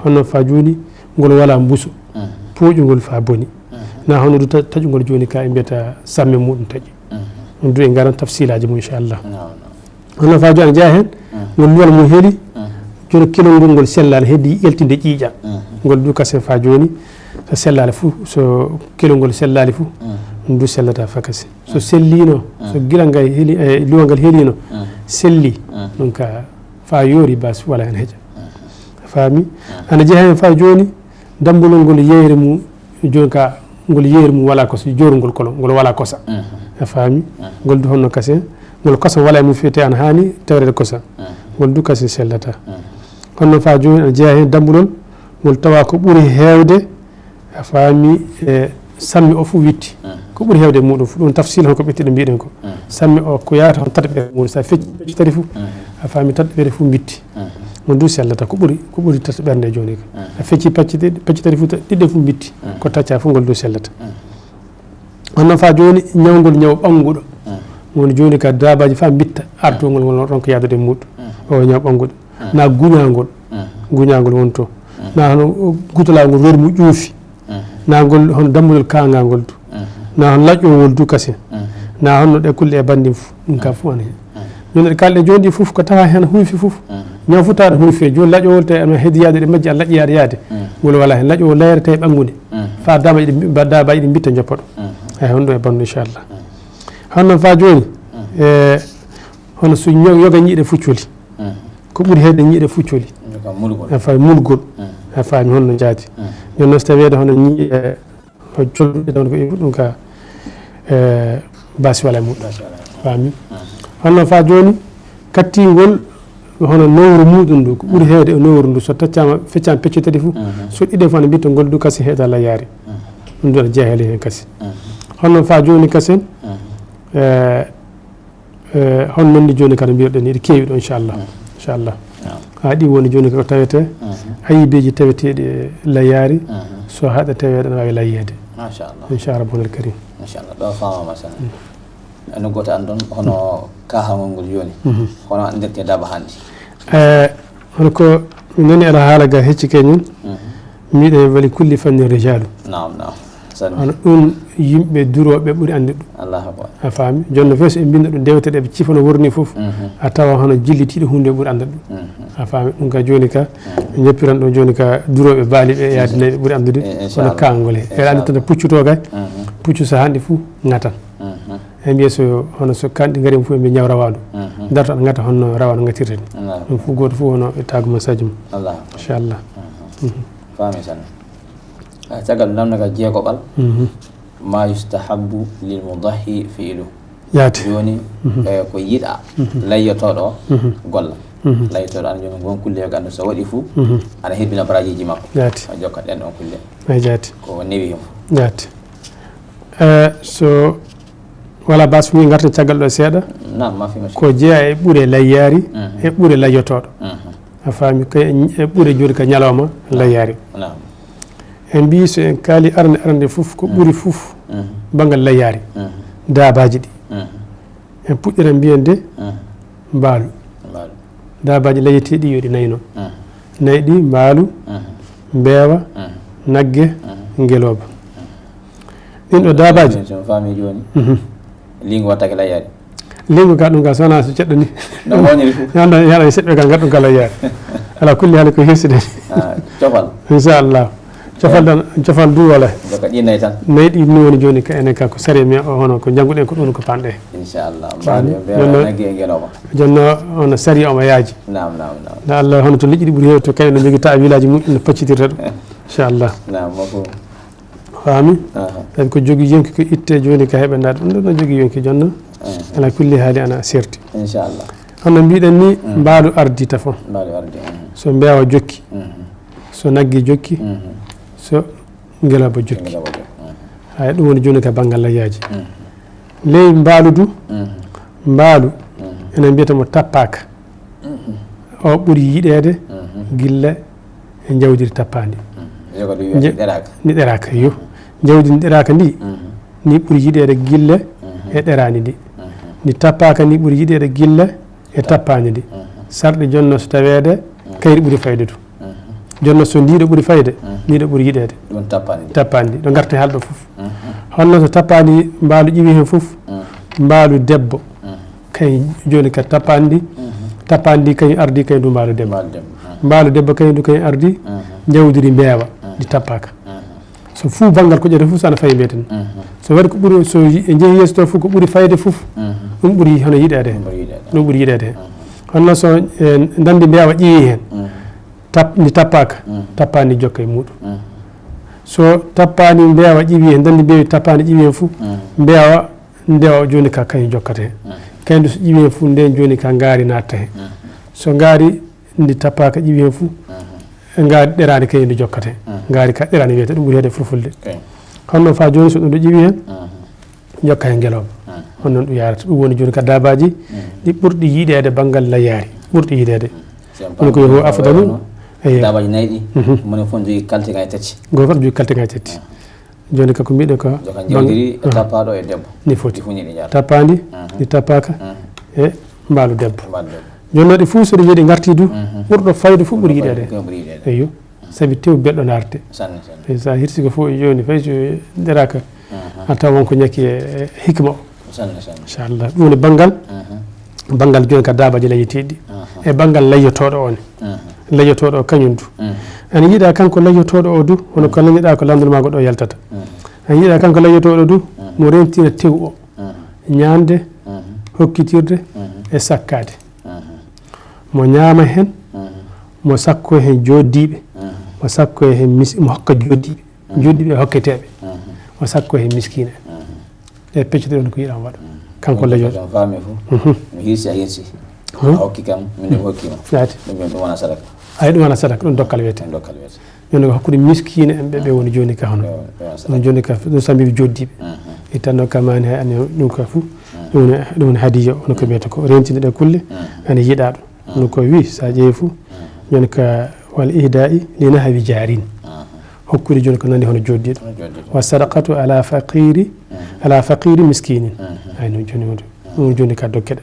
Hono noon fa jooni, ngol wala mbuso, pooƴungol fa boni. Na hono du ta-, taƴungol jooni ka e mbiyata samme muɗum taƴi. Ɗum du e ngaran tafsilaaji mum inchallah. Naam, naam. Hono noon fa jooni ana jeya heen, ngol luwal mum heli, Kono kelol ngol, ngol sellaali, heddii yaltinde ƴiiƴa. Ngol du kasen faa jooni, so sellaali fuu, so kelol ngol sellaali fuu, ɗum du sellata faa kasen. So selliino, so giral ngal heli-, e, luwal ngal heliino, selli, ɗum ka faa yoori basi wala hen heƴa. A faami? Ana jeyaa hen faa jooni, dammbulol ngol yeeyre mum, jooni ka ngol yeeyre mum wala kosa, joorngol kolo, ngol wala kosa. A faami? Ngol du honno kasen, ngol kosa wala e mum fiyete ana haani tawreede kosa. Ngol du kasen sellata. Honno faa jooni ana jeyaa hen dammbulol ngol tawa ko ɓuri heewde, a faami, e samme o fof witti. Ko ɓuri heewde e muɗum fof, ɗum tafsil hon ko ɓetti ɗo mbiɗen ko. Samme o ko yahata hon tataɓere muɗum, so a fecci pecci tati fof, a faami tataɓere fof mbitti. Mo du sellata ko ɓuri, ko ɓuri tataɓere nde jooni ka. A fecci pacci ɗiɗi, pacci tati fof, ɗiɗi fof mbitti. Ko tacca fof ngol du sellata. Honno faa jooni ñawngol ñaw ɓannguɗo. Woni jooni ka daabaaji faa mbitta, artungol ngol ronka yahdude e muɗum. O ñaw ɓannguɗo. Na guñaangol. Guñaangol woni to. Na hono gutalaangol reedu mum ƴuufi. Na ngol hono dammbulol kaangaangol du. Na hono laƴƴoowol du kasen. Na honno ɗe kulle e banndin fof. Ɗum ka fof ana hen. Jooni ɗe kalɗe jooni ɗi fof ko tawa hen huufi fof. Ñaw fof tawa ɗo huufi. Jooni laƴƴoowol tawi ana heddii yahde ɗe majji ana laƴƴi yahde yahde. Ngol wala hen. Laƴƴoowol layere tawi ɓanngunde. Faa daabaaji ɗi mbi-, ba-, daabaaji ɗi mbitta njoppa ɗum. Eyi, honɗum e banndum inchallah. Honno faa jooni, e, hono so ñaw yoga ñiiɗe fuccoli. Ko ɓuri heewde ñiiɗe fuccoli. Yoga mulgol. A faami mulgol. A faami honno jaati. Jooni noon so taweede hono ñiiɗe, e, o jolɗuɗe tan ko iwi ɗum ka, e, basi wala e muɗum. Basi wala e muɗum. Faami. Honno faa jooni, kattingol hono nowru muɗum ndu, ko ɓuri heewde e nowru ndu, so taccaama, feccaama pecce tati fof, so ɗiɗe fof ana mbitta ngol du kasi heeda layyaari. Ɗum du ana jeyaa heen kasi. Honno faa jooni kasen, e, e, hono non ni jooni kadi mbiyɗen ni, ɗi keewi ɗo, inchallah. Inchallah. Haa ɗi woni jooni ko tawete, ayibeeji taweteeɗi e layyaari, so haɗa taweede ana waawi layyeede. Machallah. Inchallah, Rabbunal Karim. Machallah. Ɗo faamaama sen. Eno gooto an ɗon, hono kaahangol ngol jooni. Hono anndirte daaba hanndi. E, hono ko mi nani aɗa haala ga hecci keñum. Mbiɗen wali kulli fannin rijaalu. Naam, naam. Sanne. Hono ɗum yimɓe durooɓe ɓuri annde ɗum. Allahu akbar. A faami? Jooni no fees en mbinda ɗum dewte ɗe ɓe cifono worni fof. A tawa hono jillitiiɗo huunde ɓuri annde ɗum. A faami? Ɗum ka jooni ka, ɓe njoppiran ɗum jooni ka durooɓe baali ɓe yaade nayi ɓe ɓuri anndude. E, inchallah. Kono kaangol he. Eɗa anndi tan puccu to kay. Puccu so hanɗi fof ngatan. E mbiya so, hono so kanɗi ngari fof, mbiya ñaw rawaandu. Darto aɗa ngata hono rawaandu ngatirta ni. Ɗum fof gooto fof hono e taagu mum saji mum. Inchallah. Faami sanne. A, caggal ɗum namdal jeegoɓal. Ma yustahabbu lil mudahi fi'lu. Yaati. Jooni, e, ko yiɗaa layyotooɗo o golla. Layyotooɗo ana jooni ngon kulle yo ganndo so waɗi fof, ana hebbina barajiiji makko. Yaati. A jokkat ɗen ɗon kulle. Ay jaati. Ko newi himo. Yaati. E, so wala bas mi ngarta caggal ɗo seeɗa. Naam, ma fi ma. Ko jeyaa e ɓure layyaari, e ɓure layyotooɗo. A faami? Ko e ɓure jooni ka ñalawma layyaari. Naam. En mbiyi so en kaali arande arande fof ko ɓuri fof banngal layyaari. Daabaaji ɗi. En puɗɗiran mbiyen de mbaalu. Mbaalu. Daabaaji layyeteeɗi yo ɗi nayi noon. Nayi ɗi mbaalu, mbeewa, nagge, ngelooba. Ɗin ɗo daabaaji. So mi faami jooni. Liingu wattake layyaari. Liingu ka ɗum ka so wonaa so ceɗɗo ni. No moƴƴiri fof. Yanda, yanda e seɗɗo ka ngadɗum ka layyaari. Ala kulli haali ko hirsude. A, cofal. Inchallah. Cofal ɗon, cofal du wala. Joka ɗi nayi tan. Nayi ɗi ni woni jooni ka enen ka ko sariya men o hono ko njannguɗen ko ɗum ko panɗe. Inchallah. Faami? Mbaɗi, mbeewa, nagge e ngelooba. Jooni no, hono sariya omo yaaji. Naam, naam, naam. Nda Allah hono to liƴƴi ɗi ɓuri heewde to kayen no jogii taawilaaji mum no paccitirta ɗum. Inchallah. Naam, mafhum. Faami? Aha. Tawi ko jogii yonki ko itte jooni ka heɓe ndaade. Ɗum ɗon no jogii yonki jooni no. Ala kulli haali ana serti. Inchallah. Hono mbiɗen ni, mbaalu ardi tafon. Mbaalu ardi, mhm. So mbeewa jokki. Mhm. So nagge jokki. Mhm. So ngelooba jokki. Ngelooba jokki, mhm. Haya, ɗum woni jooni ka banngal layyaaji. Mhm. Ley mbaalu du, mhm, mbaalu, mhm, enen mbiyata mo tappaaka. Mhm. O ɓuri yiɗeede, mhm, gilla e njawdiri tappaandi. Mhm. Yoga ɗum wiyata nje-, ɗeraaka. Ndi ɗeraaka, yo. Mhm. Njawdi ndi ɗeraaka ndi, mhm, ni ɓuri yiɗeede gilla, mhm, e ɗeraandi ndi. Mhm. Ndi tappaaka ndi ɓuri yiɗeede gilla e tappaandi ndi. Mhm. Sarɗi jooni no so taweede, mhm, kayri ɓuri fayde du. Mhm. Jooni no so ndiiɗo ɓuri fayde, mhm, ndiiɗo ɓuri yiɗeede. Ɗum tappaandi ndi. Tappaandi ndi, ɗo ngarti haalɗo fof. Mhm. Honno so tappaandi mbaalu ƴiwi heen fof, mhm, mbaalu debbo, mhm, kañ jooni ka tappaandi ndi, mhm, tappaandi ndi kañ ardi kañ du mbaalu debbo. Mbaalu debbo, mhm. Mbaalu debbo kañum du kañum ardi, njawdiri mbeewa, ndi tappaaka. So fuu banngal ko ƴeewte fof so ana fayi mbiyeten. So waɗi ko ɓuri, so yi-, en njehi yeeso to fof ko ɓuri fayde fof, ɗum ɓuri hono yiɗeede heen. Ɗum ɓuri yiɗeede heen. Hono so, eh, ndanndi mbeewa ƴeewi heen, tap-, ndi tappaaka, tappaani ndi jokka e muuɗum. So tappaani mbeewa ƴiwi heen, ndanndi mbeewa tappaani ƴiwi heen fof, mbeewa ndewa jooni ka kañum jokkata heen. Kañum so ƴiwi heen fof, ndeen jooni ka ngaari naatta heen. So ngaari ndi tappaaka ƴiwi heen fof, ngaari ɗeraani kañum ndi jokkata heen. Ngaari ka ɗeraani wiyete, ɗum ɓuri heede fulfulde. Kono noon faa jooni so ɗum ɗo ƴiwi heen, jokka heen ngelooba. Hono noon ɗum yaarata. Ɗum woni jooni ka daabaaji ɗi ɓurɗi yiɗeede banngal layyaari. Ɓurɗi yiɗeede. Kono ko yo afdalu. Eyo. Daabaaji nayi ɗi, moni fof jogii kalteŋaaji tati. Gooto fof jogii kalteŋaaji tati. Jooni ka ko mbiɗen ko jokka bang-, jawdiri e tappaaɗo e debbo. Ni foti. Ɗi fof ni ɗi njaara. Tappaandi, ɗi tappaaka, e mbaalu debbo. Mbaalu debbo. Jooni noon ɗi fof so ɗi njeɗi ngarti du, ɓurɗo fayde fof ɓuri yiɗeede. Ko ɓuri yiɗeede. Eyo. Sabi tew belɗo naarte. Sanne, sanne. E so a hirsi ko fof e jooni, fay so nderaaka, a tawa won ko ñakki e, e hikma o. Sanne, sanne. Inchallah. Ɗum woni banngal, banngal jooni ka daabaaji layyeteeɗi. E banngal layyotooɗo o ne. Layyotooɗo o kañum du. Ana yiɗa kanko layyotooɗo o du, hono ko lanniɗaa ko lanndol maa goɗɗo o yaltata. Ana yiɗa kanko layyotooɗo du, mo rentina tew o. Ñaande, hokkitirde, e sakkaade. Mo ñaama heen, mo sakko heen jooɗdiiɓe, mo sakko heen mis-, mo hokka jooɗdiiɓe, jooɗdiiɓe e hokketeeɓe, mo sakko heen miskiina en. Ɗe pecce ɗe woni ko yiɗaa waɗa. Kanko layyotooɗo. Faami fof. Mi hirsi a hirsi. A hokki kam, min de mi hokki ma. Yaati. Ɗum ɗum wona sadaka. Ay, ɗum wona sadaka, ɗum dokkal wiyete. Ɗum dokkal wiyete. Jooni ko hakkunde miskiina en ɓe, ɓe woni jooni ka hono. Ɓe woni, ɓe woni sadaka. Ɗum jooni ka, ɗum sambi jooɗdiiɓe. Ittanno kamani hay ani ɗum ka fof. Ɗum woni, ɗum woni hadiya, woni ko mbiyata ko rentinde ɗe kulle, ana yiɗaa ɗum. Woni ko wi, so a ƴeewi fof, jooni ka wal ihda'i li nahwi jaarin. Hokkude jooni ko nandi hono jooɗdiiɗo. Hono jooɗdiiɗo. Wa sadaqatu ala faqiri, ala faqiri miskinin. Ay, noon jooni woni, ɗum woni jooni ka dokke ɗe.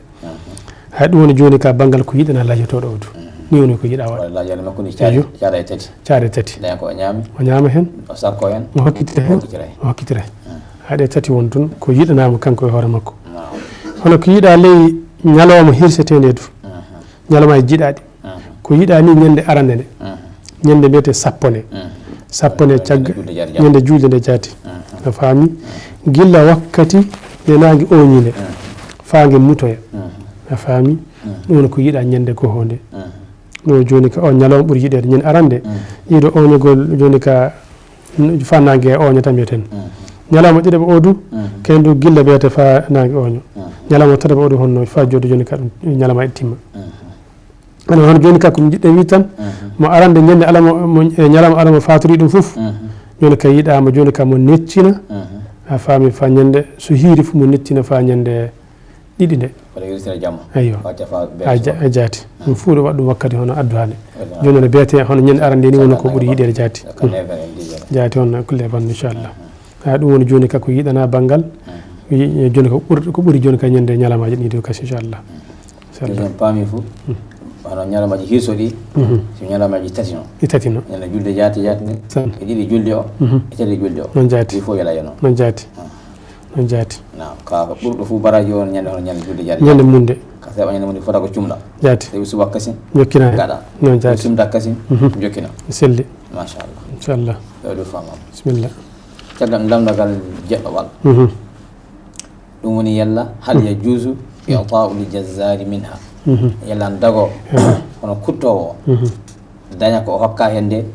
Hay ɗum woni jooni ka banngal ko yiɗanaa layyotooɗo o du. Ni woni ko yiɗaa waɗa. Walla layyaaɗo makko ni caari, eyo, caari e tati. Caari e tati. Daña ko o ñaami. O ñaama heen. O sakko heen. O hokkitira heen. Hokkitira heen. O hokkitira heen. Hay ɗe tati won toon ko yiɗanaama kanko e hoore makko. Naam. Hono ko yiɗaa ley ñalawma hirseteende du. Ñalawmaaji jiɗaaɗi. Ko yiɗaa ni ñande arande nde. Ñande mbiyetee sappone. Sappone caggal ñande julde nde jaati. A faami? Gilla wakkati nde naange ooñi nde, faa nge mutoya. A faami? Ɗum woni ko yiɗaa ñande goho nde. Ɗum jooni ka o ñalawma ɓuri yiɗeede. Ñande arande, yiɗo ooñogol jooni ka, faa naange ooña tan mbiyeten. Ñalawma ɗiɗaɓo o du, kañum du gilla mbiyete faa naange ooño. Ñalawma tataɓo o du honno faa jooɗo jooni ka ɗum ñalawma e timma. Kono hono jooni ka ko mi jiɗɗo wiide tan, mo arande ñande alama, mo, e ñalawma alama faatorii ɗum fof, jooni ka yiɗaama, jooni ka mo nettina, a faami, faa ñande so hiiri fof mo nettina faa ñande ɗiɗi nde. Walla yurtira jamma. Eyyo. Wacca faa a ja-, a jaati. Ɗum fof ɗo waɗa ɗum wakkati hono adduhaa nde. Jooni no mbiyetee hono ñande arande ni woni ko ɓuri yiɗeede jaati. Jaati on kulle banndo, inchallah. Ha, ɗum woni jooni ka ko yiɗanaa banngal. Yi-, jooni ko ɓur-, ko ɓuri jooni ka ñande ñalamaaji ɗi ɗo kasi, inchallah. Inchallah. Ɗum en paami fof. Hono ñalamaaji hirsuɗi, so ñalamaaji tati no. Ɗi tati no. Ñande julde jaati, jaati nde. San. E ɗiɗi julde o, e tati julde o. Noon jaati. Ɗi fof yala yano. Noon jaati. Noon jaati. Naam, ka ko ɓurɗo fof baraaji o, ñande hono ñande julde jaati. Ñande mum nde. Ka seeɓa ñande mum nde fota ko cumɗa. Jaati. Tawi subaka kasin. Jokkina. Gaɗa. Noon jaati. Sumda kasin. Jokkina. Selli. Machallah. Inchallah. Ɗo ɗo faamama. Bisimilla. Caggal damdagal jeɗɗoɓal. Ɗum woni yalla hal yajuuzu i'taa'u li jazzaari minha. Yalla an dago hono kuttoowo o daña ko o hokka heen nde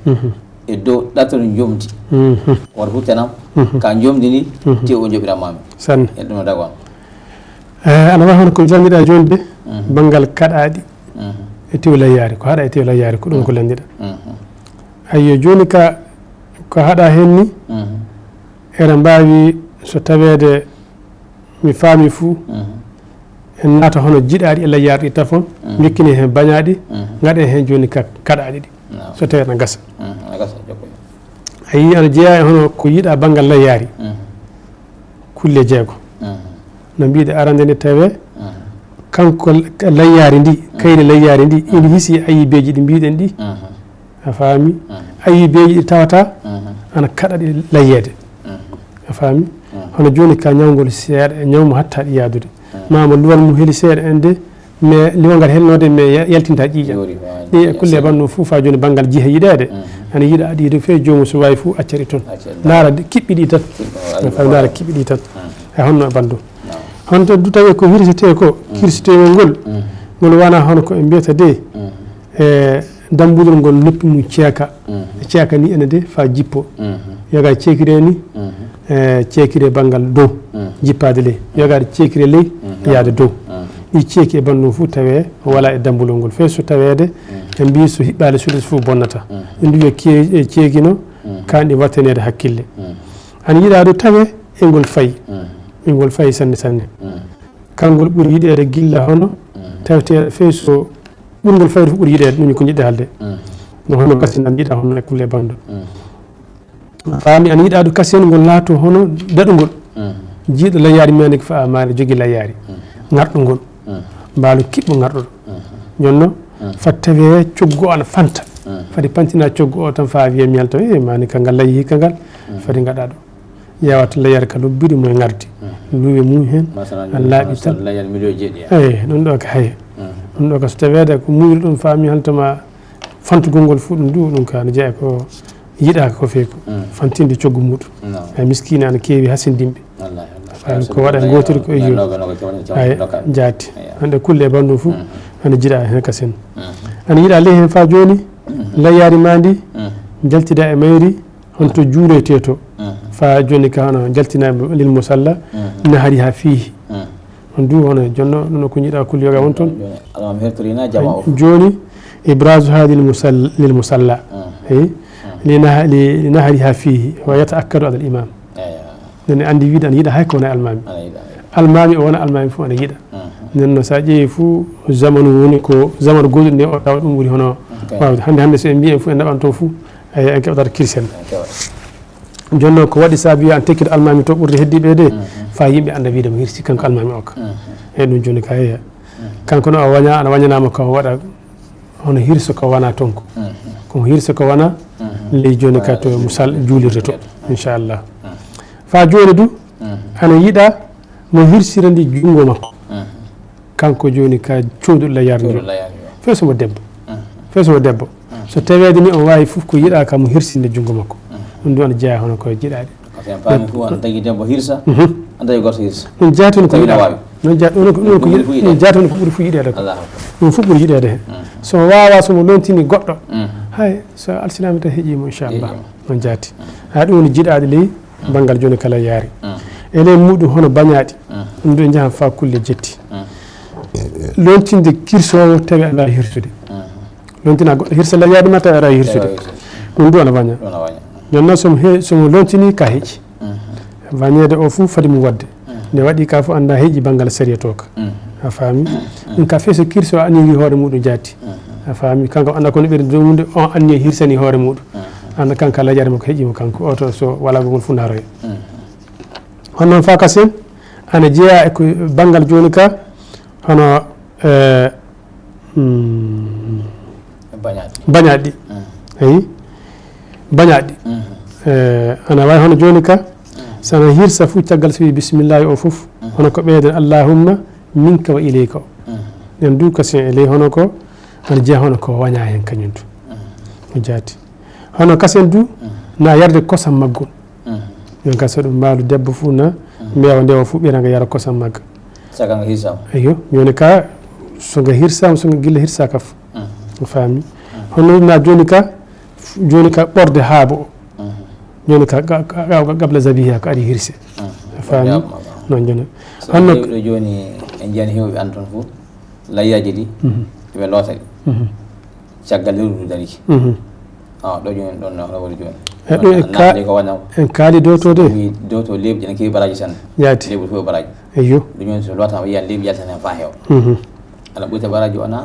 e dow ɗatal njomdi. Wata huttanam ka njomdi ndi, tew o joɓiran mami. Sanne. Yalla ɗum no dago am. Eh, ana wayi hono ko janngiɗaa jooni de, banngal kaɗaaɗi e tew layyaari, ko haɗa e tew layyaari, ko ɗum ko lanndiɗaa. Ayyo, jooni ka, ko haɗa heen ni, eɗen mbaawi, so taweede mi faami fuu, en naata hono jiɗaaɗi e layyaari ɗi tafon, njokkine heen bañaaɗi, ngaɗen heen jooni ka kaɗaaɗi ɗi. So tawii ana gasa. A yii, ana jeyaa e hono ko yiɗaa banngal layyaari. Kulle jeego. No mbiɗe arande nde tawee, kanko l-, layyaari ndi, kayri layyaari ndi, ina hiisi e ayibeeji ɗi mbiɗen ɗi. A faami? Ayibeeji ɗi tawata ana kaɗa ɗi layyeede. A faami? Hono jooni ka ñawngol seeɗa, e ñaw mo hatta ɗi yaadude. Maa mo luwal mum heli seeɗa en de, Mais liwo ngal helnoode, mais ya-, yaltinta ƴiiƴam. Yoori, waaw, ɗi e kulle e ɓanndu fof, faa jooni banngal jiha yiɗeede. Mhm. Ana yiɗa aɗa yiɗi fee joomu so waawi fof acca ɗi toon. Acca ɗi. Ndaara ɗi, kiɓɓi ɗi tan. Kiɓɓi, waaw, faa ndaara kiɓɓi ɗi tan. Mhm. E honno e ɓanndu. Naam. Honto du tawi ko hirsetee ko, mhm, hirsetee ngol, mhm, ngol wona hono ko ɓe mbiyata de, mhm, e dambugol ngol noppi mum ceeka. Mhm. E ceeka ni ene de faa jippo. Mhm. Yoga ceekiree ni, mhm, e ceekiree banngal dow, mhm, jippaade ley. Mhm. Yoga ceekiree ley, mhm, yaade dow. Mhm. Ɗi ceeki e ɓanndu fof tawee wala e dambugol ngol. Fee so taweede, mhm, ɓe mbii so hiɓɓaali suuɗe fof bonnata. Mhm. Ɓe mbii yo ke-, e ceekino, mhm, kaanɗi wattaneede hakkille. Mhm. Ana yiɗaa ɗo tawee e ngol fayi. Mhm. E ngol fayi sanne sanne. Mhm. Kangol ɓuri yiɗeede gilla hono, mhm, taweteeɗo fee so ɓurngol fayde fof ɓuri yiɗeede, ɗum ko jiɗɗo haalde. Mhm. No hono kasen ana yiɗa hono e kulle banndo. Mhm. Faami ana yiɗa ɗo kasen ngol laato hono daɗungol. Mhm. Jiiɗo layyaari mani ko faa maani jogi layyaari. Mhm. Ŋarɗungol. Mhm. Mbaalu kiɓɓo ŋarɗuɗo. Mhm. Jonno, mhm, fat tawee coggu o ana fanta. Mhm. Fadi pantina coggu o tan faa wiya mi yalta, e mani ka ngal layyi hikka ngal. Mhm. Fadi ngaɗa ɗo. Ƴeewata layyaare ka lobbiri mo e ŋardi. Mhm. Luwe mum heen, masalan, a laaɓi tan. Layyaare miliyon jeeɗiɗi. Eey, ɗum ɗo ka haya. Mhm. Ɗum ɗo ka so taweede ko muuyri ɗum faami hantama fantugol ngol fof ɗum du, ɗum ka ne jeyaa ko yiɗaaka ko feewi ko. Mhm. Fantinde coggu muɗum. Naam. Ay miskiina ana keewi hasindinɓe. Wallaahi, wallaahi. Faami ko waɗa ngootori ko e jooni. Ay, jaati. Hannde kulle e banndum fof, mhm, ana jiɗa heen ka sen. Mhm. Ana yiɗa ley heen faa jooni, mhm, layyaari maa ndi, mhm, jaltida e mayri, honto juuretee to. Mhm. Faa jooni ka hano jaltinaaɓe lil musalla, mhm, nahari haa fiihi. Mhm. On du hono jonno, ɗum ko jiɗa kul yoga won toon. Jooni, almaami hertorina jama o fof. Jooni, ibrazu haa lil musal-, lil musalla. Mhm. Eyi. Mhm. Li nah-, li, li nahari haa fiihi, wa yata akkadu alal imam. Eya. Nene anndi wiide ana yiɗa hay ko wona almaami. Ana yiɗa, eya. Almaami o wona almaami fof ana yiɗa. Mhm. Nden no so a ƴeewi fof, zamanu woni ko, zamanu gooduɗo nde o tawa ɗum ɓuri hono, ok, waawde. Hannde, hannde so en mbii en fof en naɓan toon fof, eyi, en keɓatat kirisen. En keɓatat. Jooni noon ko waɗi saabi yo an tekkido almaami to ɓurde heddiiɓe de, mhm, faa yimɓe annda wiide mo hirsi kanko almaami o ka. Mhm. Eyi, ɗum jooni ka heya. Mhm. Kanko no o waña, ana wañanaama ko waɗa hono hirso ko wona toon ko. Mhm. Ko hirso ko wona, mhm, ley jooni ka to musal juulirde to, mhm, inchallah. Mhm. Faa jooni du, mhm, ana yiɗa mo hirsira ndi junngo makko. Mhm. Kanko jooni ka cooduɗo layyaare ndu. Cooduɗo layyaare ndu. Fee so mo debbo. Mhm. Fee so mo debbo. Mhm. So taweede ni on waawi fof ko yiɗa ka mo hirsinde junngo makko. Mhm. Ɗum du ana jeyaa hono ko jiɗaaɗe. Ko fen paami fof ana tagi debbo hirsa, mhm, ana tagi gorko hirsa. Ɗum jaati woni ko yiɗa. Tawi na waawi. Ɗum ja-, ɗum ko, ɗum ko yiɗ-, ɗum jaati woni ko ɓuri fof yiɗeede ko. Allahu akbar. Ɗum fof ɓuri yiɗeede heen. Mhm. So waawa, so mo lontini goɗɗo. Mhm. Hay, so alsinaama tan heƴii mo, inchallah. Heƴii mo. Ɗum jaati. Mhm. Haa ɗum woni jiɗaaɗe ley, mhm, banngal jooni ka layyaare. Mhm. E ley muɗum hono bañaaɗi. Mhm. Ɗum du en njahan faa kulle jetti. Mhm. Lontinde kirsoowo tawi aɗa waawi hirsude. Mhm. Lontina goɗɗo hirsa layyaari ma tawi aɗa waawi hirsude. Aɗa waawi hirsude. Ɗum du ana waña. Ɗum ana waña. Jooni noon so mo he-, so mo lontini ka heƴi. Mhm. Wañeede o fof fadi mo waɗde. Mhm. Nde waɗi ka fof annda heƴi banngal sariya to ka. Mhm. A faami? Mhm. Ɗum ka fee so kirso anniyii hoore muɗum jaati. Mhm. A faami? Kanko annda ko no ɓeydi dow mum de, on anniya hirsani hoore muɗum. Mhm. Annda kanko layyaari makko heƴii mo kanko. Oto so wala gongol fof ndaroya. Mhm. Hono noon faa kasen, ana jeyaa e ko banngal jooni ka, hono, eh, mm, bañaaɗi. Bañaaɗi. Mm. Eyi. Bañaaɗi. Mm. Eh, ana waawi hono jooni ka, mm, so ana hirsa fof caggal so wii bisimillahi o fof, mm, hono ko ɓeyden allahumma minka wa ilayka o. Mm. Ɗen du kasen e ley hono ko, ana jeyaa hono ko wañaa heen kañum du. Mm. O jaati. Hono kasen du, mm, na yarde kosam maggol. Mhm. Jooni ka so ɗum mbaalu debbo fof na, mhm, mbeewa ndewa fof ɓira nga yara kosam magga. Saka nga hirsaama. Eyyo, jooni ka so nga hirsaama, so nga gilla hirsaaka fof. Mhm. A faami? Mhm. Hono na jooni ka, jooni ka ɓorde haabo o. Mhm. Jooni ka ga-, ga-, ga-, gabla zabiha ko ari hirse. Mhm. A faami? Ɓorde haabo ma. Noon jooni. So honno heewi ɗo jooni en njiyani heewɓe an toon fof, layyaaji ɗi, mhm, ɓe loota ɗi. Mhm. Caggal lewru ndu dariki. Mhm. Awa, ɗo jooni ɗon no hono woni jooni. E ɗo en ka-, naatde ko wona en kaali dow to de. Wi dow to leeɓi ene keewi baraaji tan. Jaati. Leeɓi fof baraaji. Eyyo. Ɗum jooni so lootaama yiyan leeɓi yaltan heen faa heewa. Mhm. Ana ɓoyta baraaji o na?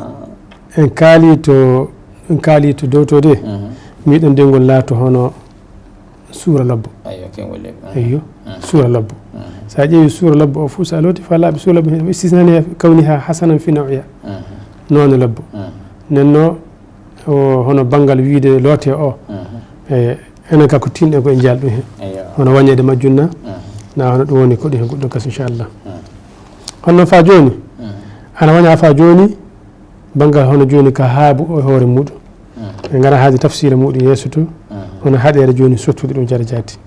En kaali to, en kaali to dow to de. Mhm. Miɗen de ngol laato hono suura lobbo. Eyyo, kengol leydi. Eyyo, mhm, suura lobbo. Mhm. So a ƴeewi suura lobbo o fof, so a looti faa laaɓi suura lobbo, heen istisnani kawniha hasanan fi naw'iha. Mhm. Noone lobbo. Mhm. Nden no o, hono banngal wiide loote o, mhm, e, enen ka ko tinɗen ko e njaal ɗum heen. Eyyo. Hono wañeede majjum na, mhm, na hono ɗum woni ko ɗum heen goɗɗum kas, inchallah. Mhm. Hono noon faa jooni, mhm, Ana waña fa jooni, banngal hono jooni ka haabu o hoore muɗum. Ɓe ngara haade tafsira muɗum yeeso to, hono haɗeere jooni sottude ɗum jara jaati.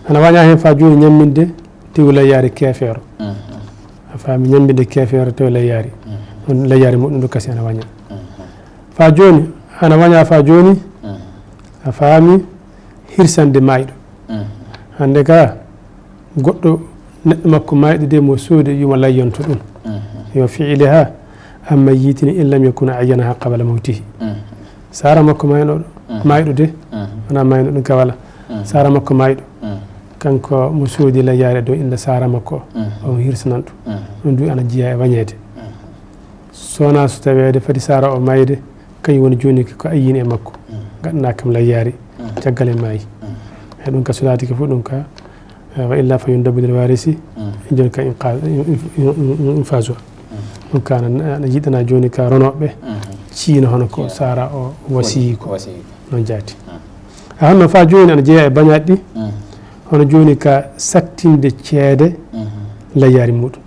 Ana waña heen fa jooni ñamminde tew layyaari keefeero. A faami, ñamminde keefeero tew layyaari. Ɗum layyaari muɗum ɗum kasi ana waña. Fa jooni, ana waña fa jooni, a faami, hirsande maayɗo. Hannde ka, goɗɗo neɗɗo makko maayɗo de mo soodi yuma layyonto ɗum. Yo fi'liha, amma yitini in lam yakun ayyanaha qabla mawtihi. Sara makko maayɗo, maayɗo de, wona maayɗo ɗum ka wala. Sara makko maayɗo. Kanko mo soodi layyaare dow innde sara makko, o hirsanan ɗum. Ɗum du ana jeya e wañeede. So wona so taweede fadi sara o mayde, kañum woni jooni ko ayyini e makko. Gaɗana kam layyaari, caggal e maayi. E ɗum ka so laatike fof ɗum ka, eh, wa illa fa yundabu lil warisi, jooni ka inqa-, in-, in-, in-, in-, infasu. Ɗum ka ana, ana yiɗana jooni ka ronooɓe, ciino hono ko sara o wasiyi ko. Wasiyi ko. Noon jaati. A honno fa jooni ana jeeya e bañaaɗi ɗi, hono jooni ka sattinde ceede layyaari muɗum.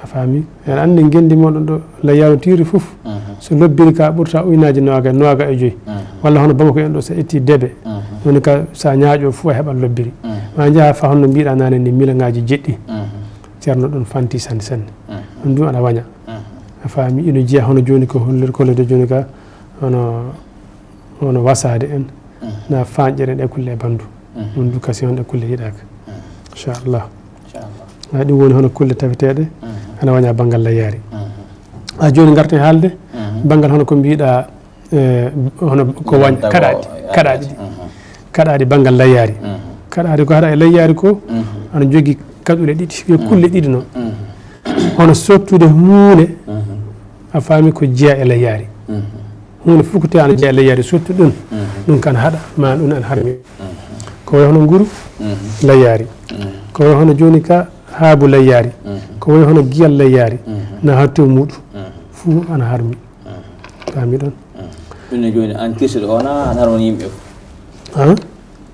A faami? Aɗa anndi ngenndi mon ɗo layyaari tiiri fof, so lobbiri ka ɓurta uynaaji nooga, nooga e joyi. Walla hono Bamako en ɗo so itti debe, woni ka sa ñaaƴo fof a heɓat lobbiri. Ma njaha fa honno mbiɗa naane ni milaŋaaji jeɗɗi. Ceerno ɗum fanti sanne sanne. Ɗum du ana waña. A faami? Ino jeya hono jooni ko hollir-, kollirde jooni ka, hono, hono wasaade en, na fanƴere en e kulle e bandu. Ɗum du kasi on e kulle yiɗaaka. Inchallah. Inchallah. Ay, ɗum woni hono kulle tawiteeɗe, ana waña banngal layyaari. A jooni ngarten haalde, banngal hono ko mbiɗa, eh, hono ko wañ-, kaɗaaɗi, kaɗaaɗi ɗi. Kaɗaaɗi banngal layyaari. Kaɗaaɗi ko haɗa e layyaari ko, ana jogi kaɗule ɗiɗi, yo kulle ɗiɗi noon. Hono sottude huunde, a faami, ko jeya e layyaari. Huunde fof ko tawi ana jeya e layyaari, sottu ɗum, ɗum kan haɗa, ma ɗum ana harmi. Ko wayi hono nguru, layyaari. Ko wayi hono jooni ka haabu layyaari. Ko wayi hono giyal layyaari. Na haa tew muɗum. Fof ana harmi. Faami ɗon? Ɗum ne jooni, aan kirsuɗo o, wona aan harmani yimɓe fof.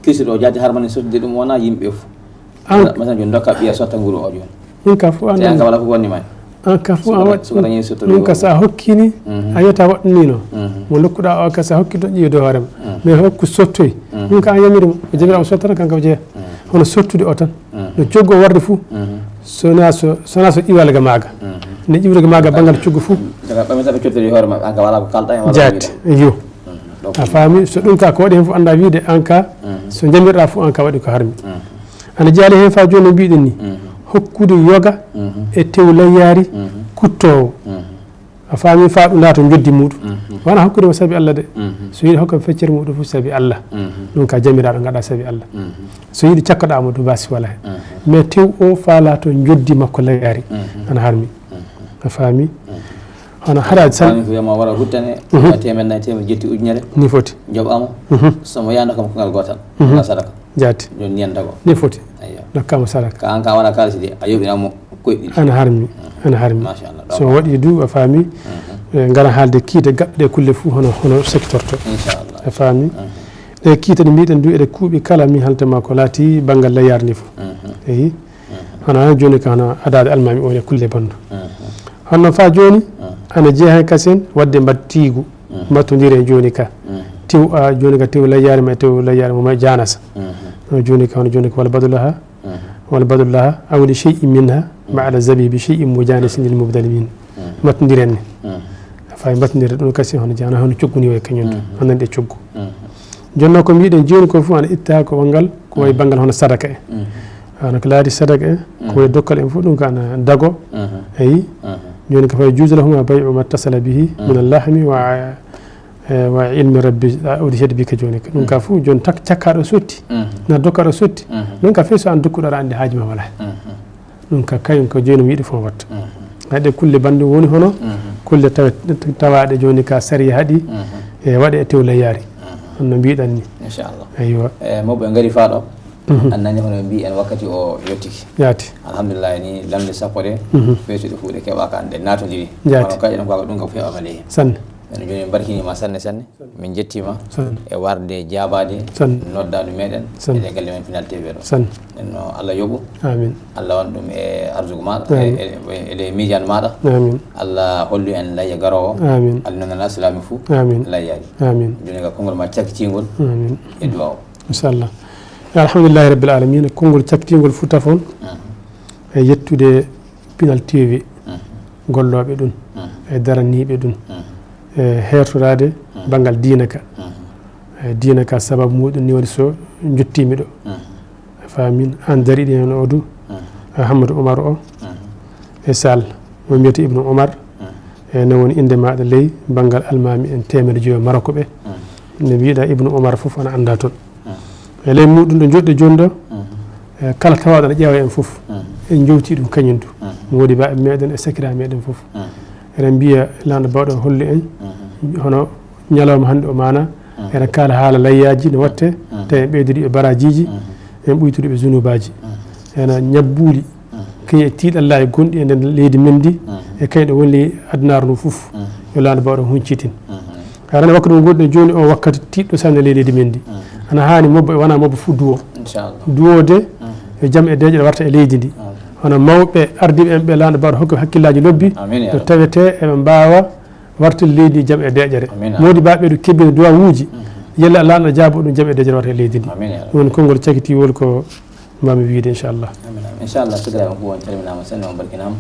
Kirsuɗo o jaati harmani sottude ɗum, wona yimɓe fof. Aan masalan, jooni dokka ɓiya sotta nguru o jooni. Ɗum ka fof aan, aan ka wala ko wonni ma. Aan ka fof aan waɗ-, ɗum ka sa hokkini, a yiyata waɗɗum ni noon. Mo ndokkuɗa o ka sa hokki ɗon ƴiwde hoore ma. Mais hokku sottoy. Ɗum ka aan yamiri mo. O jamiraa o sottata, kanka o jeeya. Hono sottude o tan. No coggu o warde fof. So na so, so na so ƴiwal ga maaga. Ne ƴiwre ga maaga banngal coggu fof. Daga ɓami tan ɓe cottiri hoore maɓɓe, aan ka wala ko kalɗa en, wala ko jaati, mbiɗa. Iyo. A faami, so ɗum ka ko waɗi heen fof annda wiide aan ka, so jamirɗa fof aan ka waɗi ko harmi. Ana jaali heen fa jooni no mbiɗen ni, hokkude yoga e tew layyaari kuttoowo. A faami, fa ɗum laata njoddi muɗum. Wona hokkude mo sabi Allah de. So yiɗi hokka feccere muɗum fof sabi Allah. Ɗum ka jamiraaɗo ngaɗa sabi Allah. So yiɗi cakkoɗa mo ɗum basi wala heen. Mais tew o fa laato njoddi makko layyaari. Ana harmi. A faami? Hono haɗaade tan. Faami ko wiyama wara huttane, teemen nayi, teemen jetti, ujunere. Ni foti. Joɓamo. So mo yahno kam ko ngal gootal. Ngal sadaka. Jaati. Jooni ñande ko. Ni foti. Ayyo. Dokkama sadaka. Ka aan ka wona kaalisi de, a yoɓinamo koyɗi ɗiɗi. Ana harmi. Ana harmi. Machallah. So waɗi du, a faami, eh, ngara haalde kiite gaɓɓe ɗe kulle fof hono, hono sektorto. Inchallah. A faami? Ɗe kiite ɗe mbiɗen du eɗe kuuɓi kala mi haltama ko laati banngal layyaari ni fof. Eyi. Hono jooni ka hono adaade almaami o e kulle bandu. Hono fa jooni, ana jeeya heen kasen waɗde mbattiigu, mbattondire jooni ka. Tew, a, jooni ka tew layyaari ma, tew layyaari mo ma janasa. No jooni ka hono jooni ka wala badulaha, wala badulaha, aw li shay'in minha, ba'da zabihi bi shay'in mujanisin lil mubdalimin. Mbattondire ni. Fay mbattondire ɗum kasi hono jana hono coggu ni way kañum to. Hono nande coggu. Jooni noon ko mbiɗen jooni ko fof ana itta ko wanngal, ko wayi banngal hono sadaka en. Ana ko laati sadaka en, ko wayi dokkal en fof ɗum ko ana dago. Eyi. Jooni ko fayi juuza lahuma bay'u ma tasala bihi min allahmi wa, eh, wa ilmi rabbi, a, udhiyat bika jooni ko. Ɗum ka fof jooni tak-, cakkaɗo sotti. Na dokkaɗo sotti. Ɗum ka fof so an dokkuɗo aɗa anndi haaji ma wala. Ɗum ka kañum ko jooni mi yiɗi fof watta. Hay ɗe kulle banndi woni hono kulle tawe-, tawaaɗe jooni ka sariya haɗi e waɗe e tew layyaari. Hono no mbiɗan ni. Inchallah. Aywa. E, mawɓe ngari faa ɗo. An nani hono mbi en wakkati o yottiki. Jaati. Alhamdulillah ni lamɗe sappo ɗe, feesuɗe fof ɗe keɓaka, ɗe naatodiri. Jaati. Hono kay enen ko ɗum ko fewa male hen. Sanne. Enen jooni, min mbarkiniima sanne, sanne. Min njettiima e warde jaabaade noddaandu meeɗen e galle men Pinal T V ɗo. Enen no Allah yoɓu. Amin. Allah waɗa ɗum e arsugu maaɗa, e, e, e ley miijaan maaɗa. Amin. Allah hollu en layya garoowo. Amin. Allah noddanaa Islaami fuu. Amin. Layyaaji. Amin. Jooni ka konngol ma cakkitingol e duwaaw. Inchallah. Alhamdulillahi Rabbil Alamina. Konngol cakkitingol fuu tafon e yettude Pinal T V, gollooɓe ɗum, e daraniiɓe ɗum, e heertoraade banngal diina ka. E diina ka, sababu muɗum ni woni so njottiimi ɗo. A faamin, aan dariiɗo heen o du, e Hammadou Oumar o, e Sall, mo mbiyetee Ibnu Oumar, e no woni innde maaɗa ley banngal almaami en teemedde joyo Maroko ɓe. Nde mbiiɗa Ibnu Oumar fof ana annda toon. E ley muɗum ɗo njoɗɗen jooni ɗo, e kala tawaaɗo aɗa ƴeewa en fof, en njowtii ɗum kañum du. Moodi ba meeɗen e sakira meeɗen fof. Eɗen mbiya Laamɗo baawɗo hollu en, hono ñalawma hannde o maana, eɗen kaala haala layyaaji no watte, tawi en ɓeydude ɓe barajiiji, en ɓuytude ɓe zunubaaji. Ena ñabbuuli, kay e tiiɗallaaji gonɗi e nder leydi men ndi, e kay ɗo woni ley adunaaru ndu fof, yo Laamɗo baawɗo huncitin. Aɗa anndi wakkati mo ngonɗen jooni o, wakkati tiiɗɗo sanne ley leydi men ndi. Ana haani mobbo e wonaa mobbo fof duwo. Inchallah. Duwo de, yo jam e deeƴere warta e leydi ndi. Hono mawɓe ardiiɓe en ɓe, Laamɗo baawɗo hokku ɓe hakkillaaji lobbi, amin, ya no Rabbi. Tawetee eɓe mbaawa wartude leydi ndi jam e deeƴere. Amin, amin. Moodi ba ɓe ɗo kebbina duwawuuji, yalla Laamɗo jaabo ɗum, jam e deeƴere warta e leydi ndi. Amin, ya Rabbi. Ɗum woni konngol cakitiwol ko mbami wiyde, inchallah. Amin, amin. Inchallah, sakiraaɓe fof, on calminaama sanne, on mbarkinaama.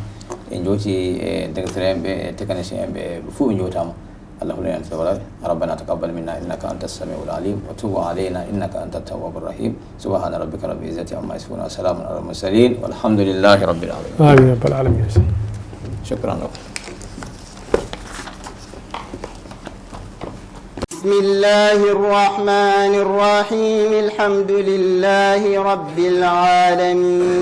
En njowti e directeur en ɓe, e technicien en ɓe, ɓe fof ɓe njowtaama. Allah hulani en fewre. ربنا تقبل منا إنك أنت السميع العليم وتب علينا إنك أنت التواب الرحيم. سبحان ربك رب العزة عما يصفون وسلام على المرسلين والحمد لله رب العالمين. آمين يا رب العالمين. شكرا لكم. بسم الله الرحمن الرحيم. الحمد لله رب العالمين.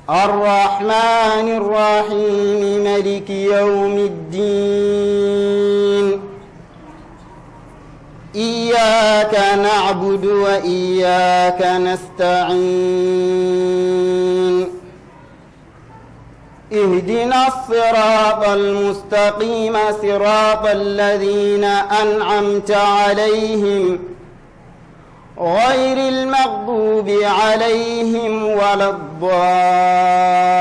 الرحمن الرحيم. ملك يوم الدين. إياك نعبد وإياك نستعين. اهدنا الصراط المستقيم، صراط الذين أنعمت عليهم، غير المغضوب عليهم ولا الضالين.